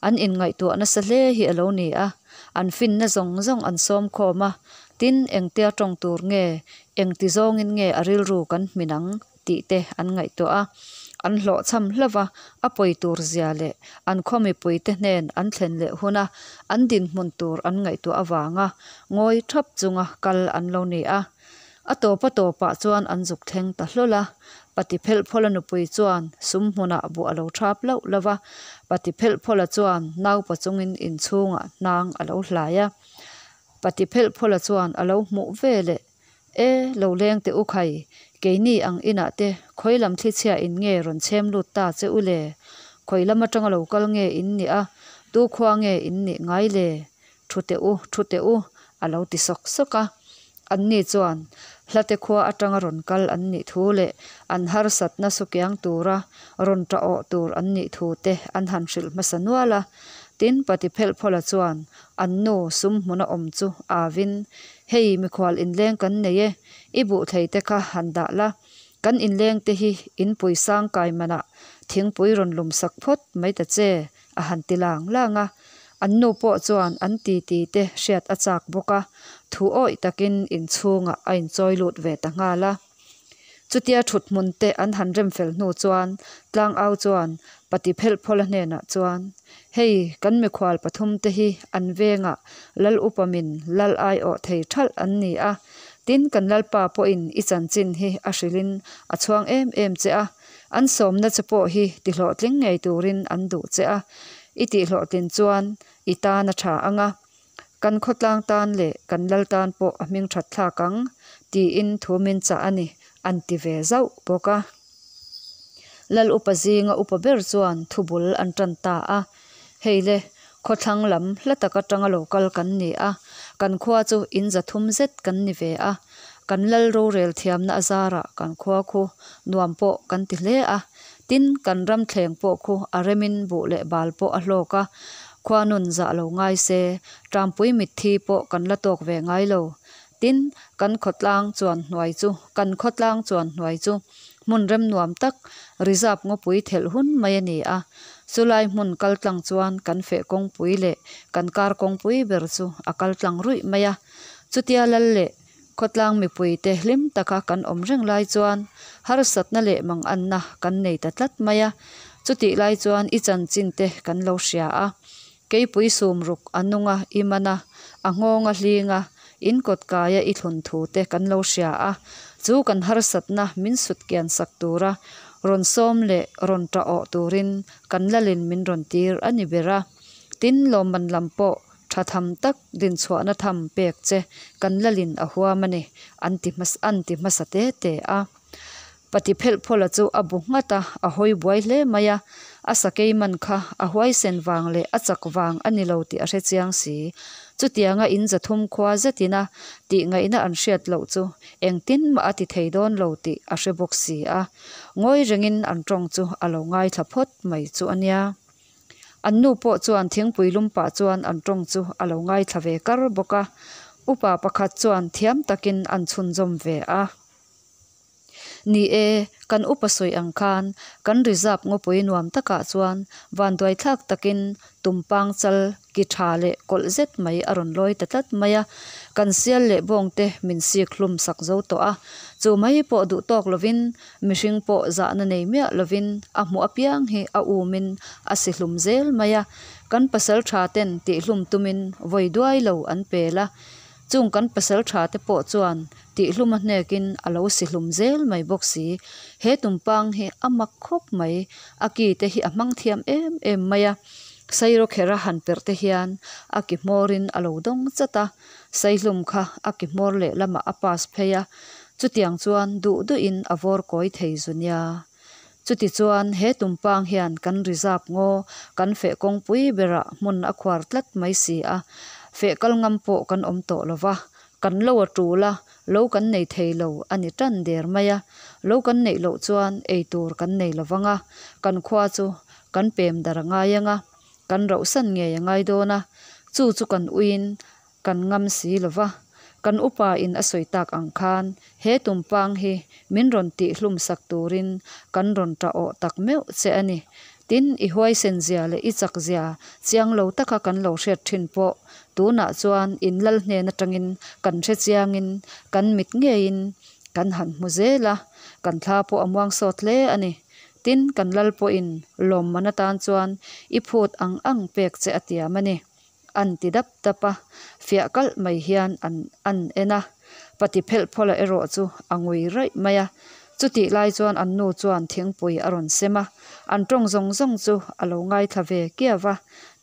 An inngaihtuah nasa hle hi a lo ni a. An finna zawng zawng an sawm khawm a. Tin, engtia tawng tur nge, engti zawngin nge a rilru kan hmin ang? tih te an ngaihtuah a, an hlawhchham hlauh a, a pawi tur zia leh an khaw mipuite hnen an thlen leh huna an dinhmun tur an ngaihtuah avanga ngawi thap chunga kal an lo ni a. A tawp a tawpah chuan an zuk thleng ta hlawl a, Pati Phelhphawla nupui chuan sum hmunah buh a lo thap lauh lauh a, Pati Phelhphawla chuan naupa chungin inchhungah hnang a lo hlai a, Pati Phelhphawla chuan a lo hmuh veleh E, lo leng teh u khai, keini ang inah te khawi lam thlichhia in nge rawn chhem lut ta che u le? Khawi lam atanga lo kal nge in nih a, tu khua nge in nih ngai le? Thu teh u, thu teh u, a lo ti sawk sawk a. Anni chuan hlate khua atanga rawn kal an nih thu leh an harsatna sukiang tura rawn tah awh tur an nih thu te an han hrilh hmasa nual a. Tin, Pati Phelhphawla chuan an nu sum hmuna awm chu avin, Hei mikhual inleng kan nei e, i buh thei te kha han dah la, kan inleng te hi inpui sang kai manah thingpui rawn lum sak phawt mai ta che, a han ti lang lang a. An nu pawh chuan an titi te hriat a chak bawk a, thu awih takin inchhungah a inchawi lut ve ta nghal a. Chutia thut hmun te an han rem fel hnu chuan tlangau chuan Pati Phelhphawla hnenah chuan, Hei, kan mikhual pathum te hi an vengah Lal upa min Lal aiawh thei thalh an ni a, tin kan Lalpa pawhin i chanchin hi a hrilhin a chhuang em em che a, an sawmna che pawh hi tihlawhtling ngei turin an duh che a, i tihhlawhtlin chuan i tan a tha ang a. Kan khawtlang tan leh kan lal tan pawh a hming that thlak ang, tiin thu min chah a ni, an ti ve zauh bawk a. Lal upa zinga upa ber chuan thubul an tan ta a, Hei le, khawthlang lam hla tak atanga lo kal kan ni a, kan khua chu in za thum zet kan ni ve a, kan lal rorel thiamna a zarah kan khua khu nuam pawh kan ti hle a, Tin, kan ram thleng pawh khu a remin buh leh bal pawh a hlawk a, khua nun zah lo ngai se, Tampui mitthi pawh kan la tawk ve ngai lo. Tin, kan khawtlang chuan hnuai chu, kan khawtlang chuan hnuai chu hmun rem nuam tak, reserve ngawpui thelh hun mai a ni a. Chulai hmun kal tlang chuan kan feh kawngpui leh kan kar kawngpui ber chu a kal tlang ruih mai a. Chutia lal leh Khawtlang mipuite hlim taka kan awm reng lai chuan harsatna leh manganna kan nei ta tlat mai a, chutih lai chuan i chanchin te kan lo hria a. Keipui sum ruk a nung a, i man a, a nghawng a hling a, in kawt kaia i thlun thu te kan lo hria a, chu kan harsatna min sut kian sak tura rawn sawm leh rawn tah awh turin kan lalin min rawn tir a ni ber a. Tin, lawmman lam pawh Tha tham tak dinchhuahna tham pek che kan lalin a huam a ni, an ti hmasa an ti hmasa te te a. Pati phelh phawla chu a bu nghat a, a hawi buai hle mai a. A sakei man kha a huaisen vang leh a chak vang a ni lo tih a hre chiang si. Chutianga in zathum khua zetin a tih ngaihna an hriat loh chu engtin mah a ti thei dawn lo tih a hre bawk si a. Ngawi rengin an tawng chu a lo ngaithla phawt mai chu a nia. An nu pawh chuan thingpui lum pah chuan an tawng chu a lo ngaithla ve kar bawk a. Upa pakhat chuan thiam takin an chhunzawm ve a. Ni e, kan upa sawi ang khan kan reserve ngawpui nuam takah chuan vanduaithlak takin tumpang chal ki tha leh kawlh zet mai a rawn lawi ta tlat mai a. Kan sial leh bawngte min sik hlum sak zo tawh a, chu mai pawh duh tawk lovin mihring pawh zahna nei miah lovin a hmuh apiang hi a umin a si hlum zel mai a. Kan pasal tha ten tihhlum tumin vawi duai lo an pel a. Chung kan pasal tha te pawh chuan tihhlum a hnekin a lo si hlum zel mai bawk si. He tumpang hi a mak khawp mai, a ki te hi a hmang thiam em em mai a. Sairawkherh a han perh te hian a ki hmawrin a lo dawng chat a, saihlum kha a ki hmawr lehlamah a pass phei a, chutiang chuan duh duhin a vawr kawi thei zu nia. Chutichuan he tumpang hian kan reserve ngaw kan feh kawngpui berah hmun a khuar tlat mai si a, feh kal ngam pawh kan awm tawh lo va, kan lo a tul a, lo kan nei thei lo a ni tan der mai a, lo kan neih loh chuan ei tur kan nei lo vang a, kan khua chu kan pem dar a ngai ang a, kan rauhsan ngei a ngai dawn a, chu chu kan uiin Kan ngam si lo va, kan upa in a sawi tak ang khan he tumpang hi min rawn tih hlum sak turin kan rawn tah awh tak meuh che a ni. Tin, i huaisen zia leh i chak zia chiang lo taka kan lo hriat thin pawh tunah chuan in lal hnen atangin kan hre chiangin kan mit ngeiin kan han hmu zel a, kan thla pawh a muang sawt hle a ni. Tin, kan lal pawhin lawmman atan chuan i phut ang ang pek che a tiam a ni. An ti dap dap a, fiah kalh mai hian an an en a. Pati phelh phawla erawh chu a ngui raih mai a. Chutih lai chuan an nu chuan thingpui a rawn sem a, an tawng zawng zawng chu a lo ngaithla ve kiau a.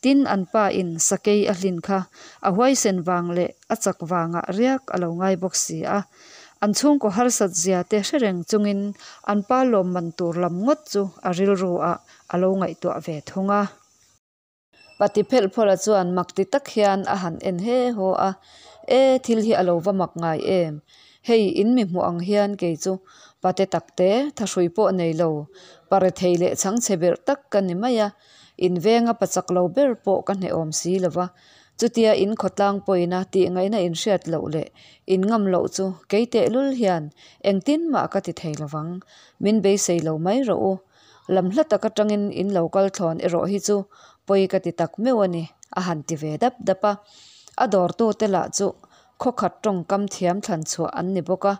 Tin, an pa in sakei a hlin kha a huaisen vang leh a chak vangah riak a lo ngai bawk si a. An chhungkaw harsat zia te hre reng chungin an pa lawmman tur lam ngawt chu a rilru ah a lo ngaihtuah ve thung a. Pati phelh phawla chuan mak ti tak hian a han en he haw a, E, thil hi a lo va mak ngai em? Hei, in mi hmuh ang hian kei chu pate takte, thahrui pawh nei lo, pare thei leh chhangchhe berh tak ka ni mai a, in venga pa chak lo ber pawh ka hnehawm si lo va. Chutia in khawtlang pawina tih ngaihna in hriat loh leh in ngam loh chu kei tehlul hian engtin mah ka ti thei lo vang, min beisei lo mai rawh u. Lam hla tak atangin in lo kal thlawn erawh hi chu pawi ka ti tak meuh a ni, a han ti ve dap dap a. A dawrtute lah chu khawkhat tawngkam thiam thlan chhuah an ni bawk a,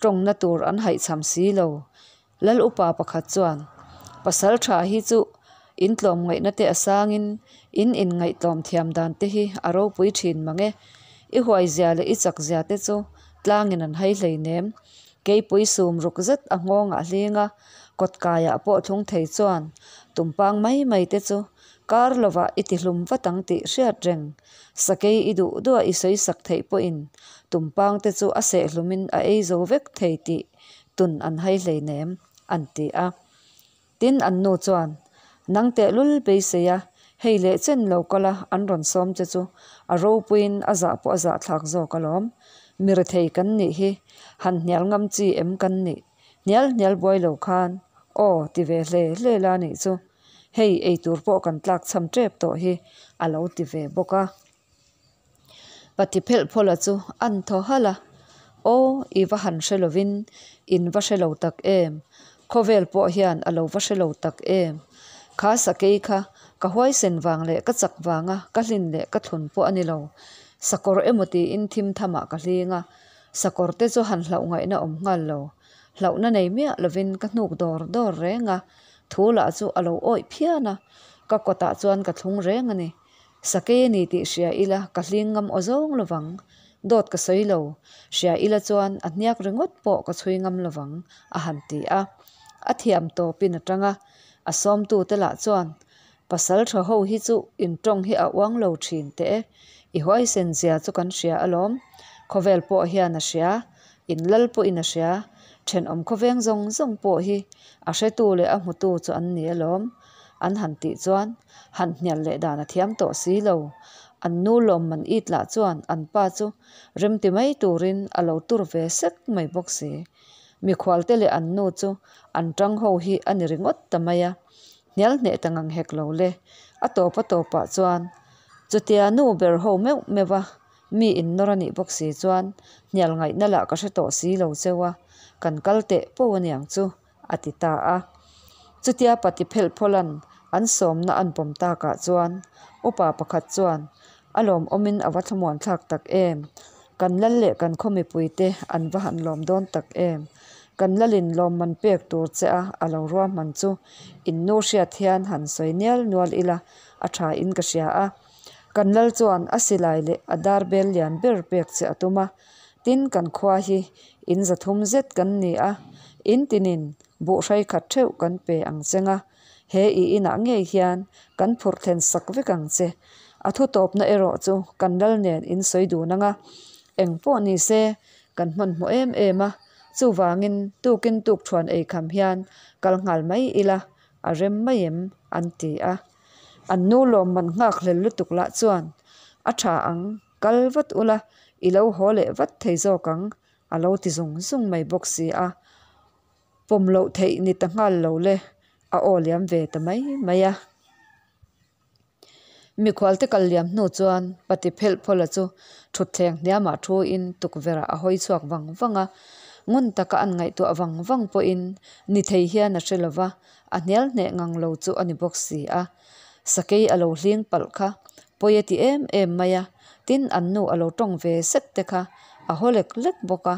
tawngna tur an haihchham si lo. Lal upa pakhat chuan, Pasal tha hi chu in tlawmngaihna te a sangin in inngaihtlawm thiam dan te hi a ropui thin mang e. I huaizia leh i chakzia te chu tlangin an hai hleinem. Keipui sum ruk zet a nghawng ah hling a, kawtkaiah pawh thlung thei chuan tumpang mai mai te chu kar lovah i ti hlum vat ang tih hriat reng. Sakei i duh duh a i sawi sak theih pawhin tumpang te chu a seh hlumin a ei zo vek thei tih tun an hai hleinem, an ti a. Tin, an nu chuan, Nang tehlul beisei a, hei leh chen lo kal a an rawn sawm che chu a ropuiin a zah pawh a zahthlak zawk alawm. Mi rethei kan nih hi, han hnial ngam chi em kan nih? Hnial hnial buai lo khan, aw ti ve hle hle la nih chu. Hei eitur pawh kan tlak chham tep tawh hi a lo ti ve bawk a. Pati phelh phawla chu an thaw halh a, Aw, i va han hre lovin in va hre lo tak em? Khawvel pawh hian a lo va hre lo tak em? Kha sakei kha ka huaisen vang leh ka chak vanga ka hlin leh ka thlun pawh a ni lo. Sakawr emaw tiin thim thamah ka hling a, sakawr te chu han hlauh ngaihna awm nghal lo. Hlauhna nei miah lovin ka hnuk dawr dawr reng a, thu lah chu a lo awih phian a, ka kawtah chuan ka thlung reng a ni. Sakei a ni tih hria ila ka hling ngam aw zawng lovang. Dawt ka sawi lo. Hria ila chuan a hniak ringawt pawh ka chhui ngam lovang, a han ti a. A thiam tawpin a tang a. A sawmtute lah chuan, Pasal tha ho hi chu in tawng hi a uang lo thin teh e. I huaisen zia chu kan hria alawm. Khawvel pawh hian a hria. In lal pawhin a hria. Thenawm khawveng zawng zawng pawh hi a hretu leh a hmutu chu an ni alawm, an han tih chuan han hnial leh dan a thiam tawh si lo. An nu lawmman it lah chuan an pa chu remti mai turin a lo tur ve sek mai bawk si. Mikhualte leh an nu chu an tang ho hi a ni ringawt ta mai a, hnial hneh ta ngang hek lo le. A tawp a tawpah chuan chutia nu ber ho meuh meuh a mi innawr a nih bawk si chuan hnial ngaihna lah ka hre tawh si lo cheu a, kan kal teh poh aniang chu a ti ta a. Chutia pati phelh phawla'n an sawmna an pawm takah chuan upa pakhat chuan a lawmawmin a va thlamuan thlak tak em? Kan lal leh kan khaw mipuite an va han lawm dawn tak em? Kan lalin lawmman pek tur che a a lo ruahman chu in nu hriat hian han sawi nial nual ila a tha in ka hria a. Kan lal chuan a silai leh a dar bel lian ber pek che a tum a. Tin, kan khua hi in zathum zet kan ni a, in tinin buhhrai khat theuh kan pe ang cheng a, he i inah ngei hian kan phurh thlen sak vek ang che. A thu tawpna erawh chu kan lal nen in sawi dun ang a, eng pawh ni se kan hmanhmawh em em a, chuvangin tukin tukthuan ei kham hian kal nghal mai ila a rem mai em? an ti a. An nu lawmman nghak hlel lutuk lah chuan a tha ang, kal vat ula i lo haw leh vat thei zawk ang a lo ti zung zung mai bawk si a. Pawm loh theih ni ta nghal lo le, a aw liam ve ta mai mai a. Mikhualte kal liam hnu chuan Pati phelh phawla chu thutthleng hniamah thuin tukverhah a hawi chhuak vang vang a. Ngun taka an ngaihtuah vang vang pawhin ni thei hian a hre lo va, a hnial hneh ngang lo chu a ni bawk si a. Sakei a lo hling palh kha pawi a ti em em mai a, tin an nu a lo tawng ve sek te kha a haw lek lek bawk a.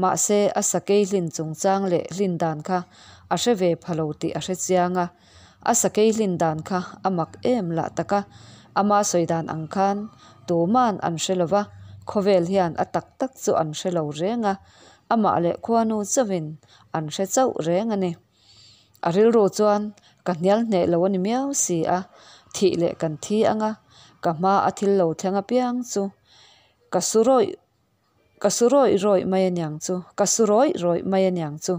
Mahse a sakei hlin chungchang leh hlin dan kha a hre ve pha lo tih a hre chiang a. A sakei hlin dan kha a mak em lah tak a, ama sawi dan ang khan tuman an hre lo va, khawvel hian a tak tak chu an hre lo reng a, amah leh khuanu chauhin an hre chauh reng a ni. A rilru chuan ka hnial hneh lo a ni miau si a, thih leh kan thi ang a, ka hma a thil lo thleng apiang chu ka su rawih Ka su rawih rawih mai aniang chu, ka su rawih rawih mai aniang chu,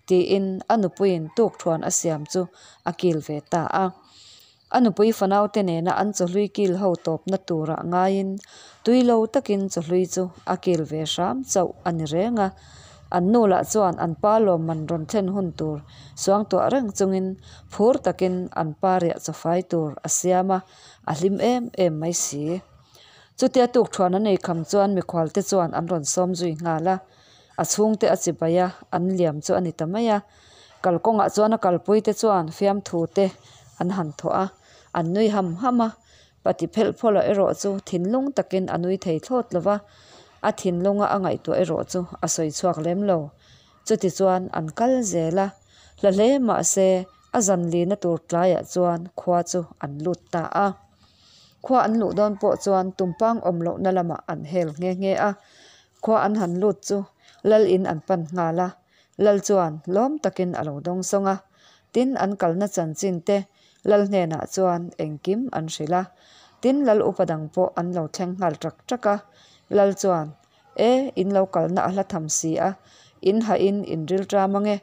tiin a nupuiin tukthuan a siam chu a kil ve ta a. A nupui fanaute nena an chawhlui kil ho tawpna turah ngaiin tui lo takin chawhlui chu a kil ve hram chauh a ni reng a. An nu lah chuan an pa lawmman rawn thlen hun tur suangtuah reng chungin phur takin an pa riah chawfai tur a siam a, a hlim em em mai si. Chutia tukthuan an ei kham chuan mikhualte chuan an rawn sawm zui nghal a, a chhungte a chibai a, an liam chu a ni ta mai a. Kalkawngah chuan a kalpuite chuan fiamthu te an han thawh a, an nui ham ham a. Pati phelh phawlah erawh chu thinlung takin a nui thei thlawt lo va, a thinlunga a ngaihtuah erawh chu a sawi chhuak lem lo. Chutichuan an kal zel a, hla hle mah se a zan lina tur tlaiah chuan khua chu an lut ta a. Khua an luh dawn pawh chuan tumpang awm lohna lamah an hel nghe nghe a. Khua an han lut chu lal in an pan nghal a, lal chuan lawm takin a lo dawng sawng a. Tin, an kalna chanchin te lal hnenah chuan engkim an hrilh a. Tin, lal upa dang pawh an lo thleng nghal ṭak ṭak a. Lal chuan, E, in lo kalna a hla tham si a, in hahin in ril ṭam ange.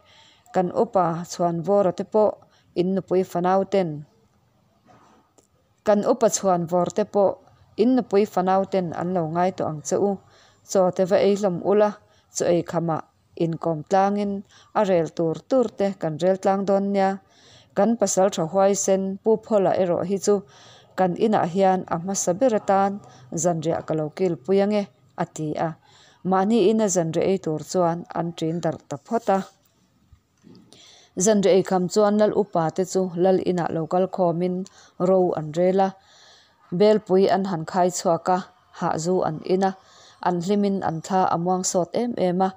Kan upa Chhuanvawra te pawh in nupui fanau ten Kan upa chhuan vawr te pawh in nupui fanau ten an lo ngai tawh ang che u. Chaw te va ei hlawm ula, chaw ei khamah inkawm tlangin a rel tur tur te kan rel tlang dawn nia. Kan pasal tha huaisen Pu Phawla erawh hi chu kan inah hian a hmasa ber atan zanriah ka lo kilpui ange, a ti a. Mahni ina zanriah ei tur chuan an ṭin darh ta phawt a. Zanriah eikham chuan lal upa te chu lal inah lo kal khawmin ro an rel a, belpui an han khai chhuak a, hahzu an in a, an hlimin an thla a muang sawt em em a,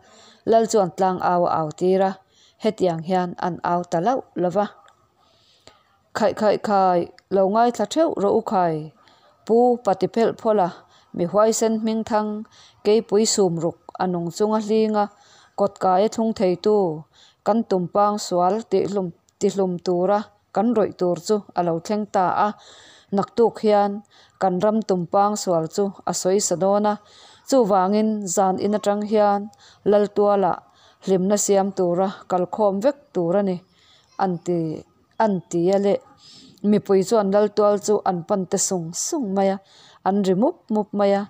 lal chuan tlang au a au tir a, hetiang hian an au ta lauh lo va. Khaih khaih khai, lo ngaithla theuh rawh u khai. Pu Pati phelh phawlh a, mi huaisen hming thang, keipui sum ruk a nung chunga hlinga kawt kaia thlung theitu, kan tumpang sual tihlum tihlum tura kan rawih tur chu a lo thleng ta a. Naktuk hian kan ram tumpang sual chu a sawi sa dawn a, chuvangin zan in atang hian Laltuala Hlimna siam tura kalkhawm vek tur a ni, an ti an ti a leh. Mipui chuan Laltual chu an pan te sung sung mai a, an ri mup mup mai a.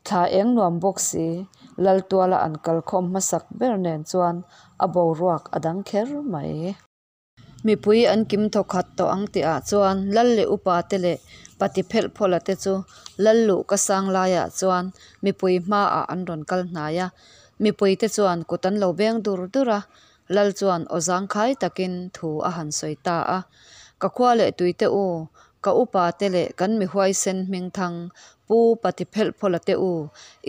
Thla eng nuam bawk si, Laltuala an kalkhawm hmasak ber nen chuan a boruak a dang kher mai. Mipui an kim thawkhat tawh ang tih ah chuan Lal leh upa te leh Pati phelh phawla te chu Lal luh ka sang laiah chuan mipui hmaah an rawn kal hnai a. Mipui te chuan kut an lo beng dur dur a, Lal chuan aw zangkhai takin thu a han sawi ta a. Ka khua leh tuite u, ka upa te leh kan mi huaisen hmingthang Pu Pati phelh phawla te u,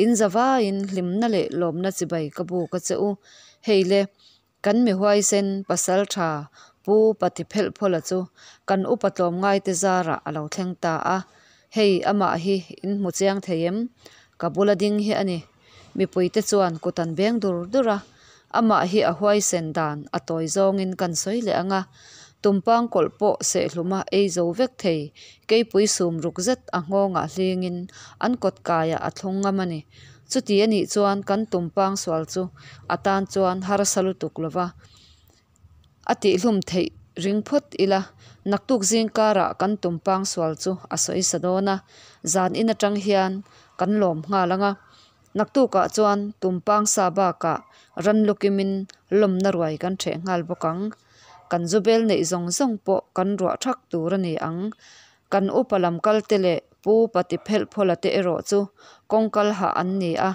in zavaiin hlimna leh lawmna chibai ka buk a che u. Hei le, Kan mi huaisen pasal tha Pu Pati Phelhphawla chu kan upa tlawmngaite zarah a lo thleng ta a, hei amah hi in hmu chiang thei em? Ka bula ding hi a ni. Mipuite chuan kut an beng dur dur a, amah hi a huaisen dan a tawi zawngin kan sawi leh ang a, tumpang kawlh pawh sehluma ei zo vek thei keipui sum ruk zet a nghawngah hlingin an kawt kaiah a thlung ngam a ni. Chuti a nih chuan kan tumpang sual chu a tan chuan harsa lutuk lo va, a tihhlum theih ring phawt ila, naktuk zing karah kan tumpang sual chu a sawi sa dawn a, zan in atang hian kan lawm nghal ang a. Naktukah chuan tumpang sa bakah ran lukimin lawmna ruai kan ṭheh nghal bawk ang. Kan zubel neih zawng zawng pawh kan ruah ṭhak tur a ni ang. Kan upa lam kal te leh Pu Pati Phelhphawla te erawh chu kawngkal hah an ni a,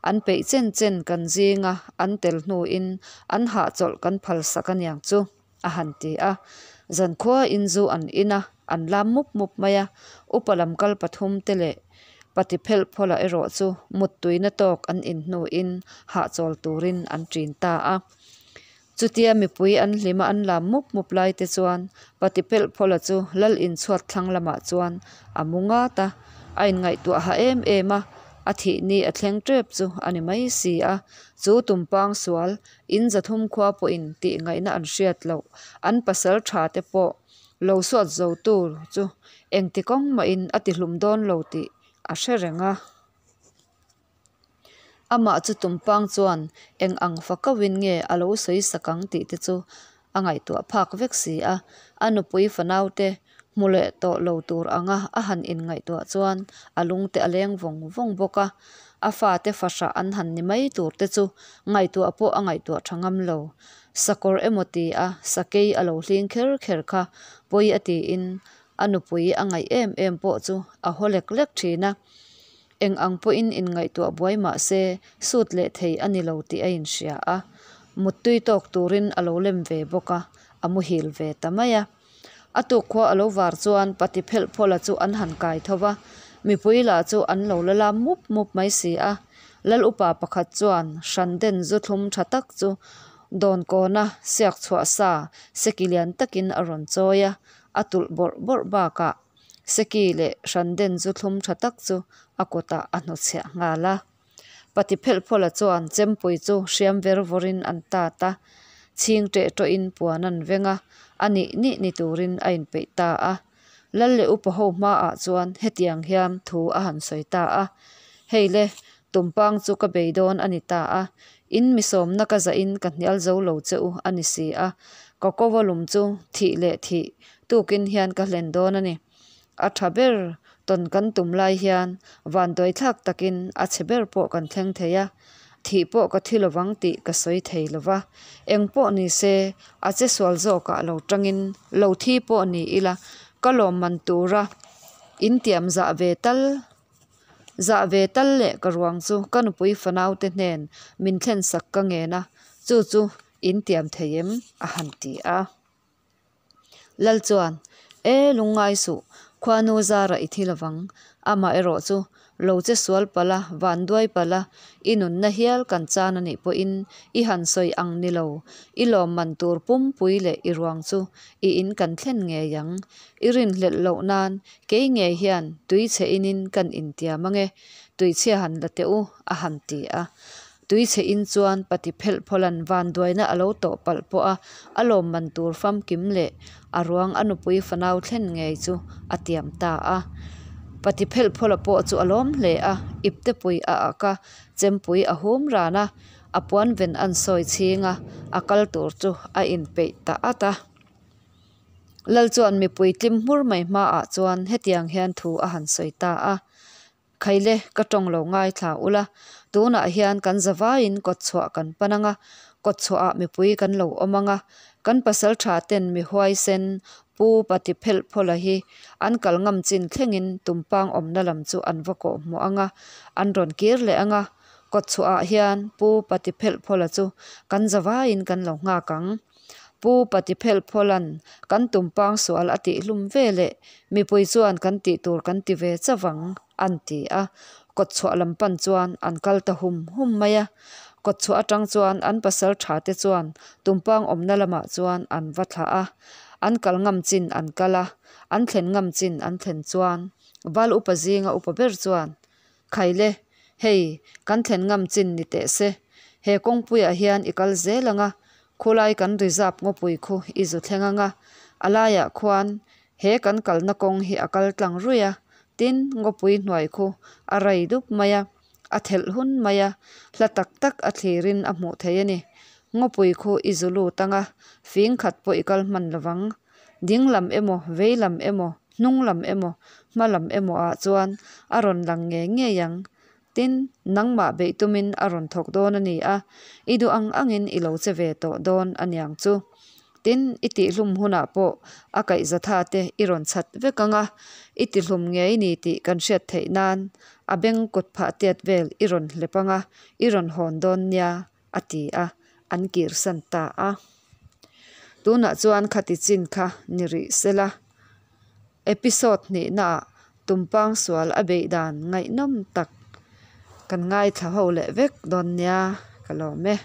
an peih chen chen kan zinga an tel hnuin an hahchawlh kan phalsak aniang chu, a han ti a. Zankhua in zu an in a, an lam mup mup mai a, upa lam kal pathum te leh Pati Phelhphawla erawh chu muttuina tawk an in hnuin hahchawl turin an ṭin ta a. Chutia mipui an hlima an lam mup mup lai te chuan Pati Pelhphawla chu Lal inchhuat thlang lamah chuan a mu ngat a, a inngaihtuah ha em em a, a thih ni a thleng tep chu a ni mai si a, chu tumpang sual in zathum khua pawhin tih ngaihna an hriat loh an pasal tha te pawh lo suat zo tur chu engti kawng mahin a ti hlum dawn lo tih a hre reng a. Amah chu tumpang chuan eng ang fakauhin nge a lo sawi sak ang tih te chu a ngaihtuah phak vek si a. A nupui fanaute hmu leh tawh lo tur anga a han inngaihtuah chuan a lungte a leng vawng vawng bawk a. A fate fahrah an han ni mai tur te chu ngaihtuah pawh a ngaihtuah tha ngam lo. Sakawr emaw ti a sakei a lo hling kher kher kha pawi a tiin a nupui a ngaih em em pawh chu a haw lek lek thin a. Eng ang pawhin inngaihtuah buai mah se sut leh thei a ni lo tih a inhria a, muttui tawk turin a lo lem ve bawk a, a muhil ve ta mai a. A tuk khua a lo var chuan Pati Phelhphawla chu an han kai tho va, mipui lah chu an lo la lam mup mup mai si a. Lal upa pakhat chuan hran den zu thlum tha tak chu dawnkawna siak chhuah sa seki lian takin a rawn chawi a, a tulh bawrh bawrh bakah Seki leh Hranden zu thlum tha tak chu a kutah a hnawchhiah nghal a. Pati Phelhphawla chuan chempui chu hriam ver vawrin an tat a, chhing ṭeh ṭawhin puan an veng a, a nih nih ni turin a inpeih ta a. Lal leh upa ho hmaah chuan hetiang hian thu a han sawi ta a, Hei le, tumpang chu ka bei dawn a ni ta a, in mi sawmna ka zahin ka hnial zo lo che u a ni si a, ka kova lum chu thih leh thih Tukin hian ka hlen dawn a ni. A tha ber tawn kan tum lai hian vanduai thlak takin a chhe ber pawh kan thleng thei a, thih pawh ka thi lovang tih ka sawi thei lo va. Eng pawh ni se, a che sual zawkah lo tangin lo thi pawh ni ila ka lawmman tura intiam zah ve tal zah ve tal leh ka ruang chu ka nupui fanaute hnen min thlensak ka ngen a, chu chu intiam thei em? a han ti a. Lal chuan, E, lungngai suh, khuanu zara i thi lovang. Amah erawh chu, lo che sual palh a, van duai palh a, i nunna hial kan chan a nih pawhin i han sawi ang ni lo, i lawmman tur pumpui leh i ruang chu i in kan thlen ngei ang. I rinhlelh loh nan kei ngei hian tui chhe inin kan intiam ange, tuichhia han la teh u, a han ti a. Tui chhe in chuan pati phelh phawlan vanduaina a lo tawh palh pawh a, a lawmman tur famkim leh a ruang a nupui fanau thlen ngei chu a tiam ta a. Pati phelh phawla pawh chu a lawm hle a, iptepui a ak a, chempui a hum ran a, A puan ven an sawi chhing a, a kal tur chu a inpeih ta at a. Lal chuan mipui tlim hmur mai hmaah chuan hetiang hian thu a han sawi ta a, Khaile, ka tawng lo ngaithla ula, tunah hian kan zavaiin kawtchhuah kan pan ang a, kawtchhuahah mipui kan lo awm ang a, kan pasaltha ten mi huaisen Pu Pati Phelhphawla hi an kal ngam chin thlengin Tumpang awmna lam chu an va kawh hmuh ang a, an rawn kir leh ang a, kawtchhuahah hian Pu Pati Phelhphawla chu kan zavaiin kan lo nghak ang. Pu Pati Phelhphawla'n kan Tumpang sual a tihhlum ve leh mipui chuan kan tih tur kan ti ve chauh ang, an ti a. Kawtchhuah lam pan chuan an kal ta hum hum mai a. Kawtchhuah atang chuan an pasal tha te chuan Tumpang awmna lamah chuan an va thlah a. An kal ngam chin an kal a, an thlen ngam chin an thlen chuan Val upa zinga upa ber chuan, Khaile, hei, kan thlen ngam chin ni teh se. He kawngpuiah hian i kal zel ang a, khulai kan reserve ngawpui khu i zu thleng ang a, a laiah khuan he kan kalna kawng hi a kal tlang ruih a, tin, ngawpui hnuai khu a rai dup mai a, a thelh hun mai a, hla tak tak a thlirin a hmuh theih a ni. Ngawpui khu i zu lut ang a, fing khat pawh i kal hman lo vang. Ding lam emaw, vei lam emaw, hnung lam emaw, hma lam emaw ah chuan a rawn lang ngei ngei ang. Tin, nangmah beih tumin a rawn thawk dawn a ni a, i duh ang angin i lo che ve tawh dawn a niang chu. Tin, i tihhlum hunah pawh a kaihzatha te i rawn chhat vek ang a, i tihlum ngei ni tih kan hriat theih nan a beng kut phah tiat vel i rawn hlep ang a, i rawn hawn dawn nia, a ti a, an kirsan ta a. Tunah chuan khati chin kha ni rih sela. Episode hnihnaah Tumpang sual a beih dan ngaihnawm tak kan ngaithla ho leh vek dawn nia ka lawm e.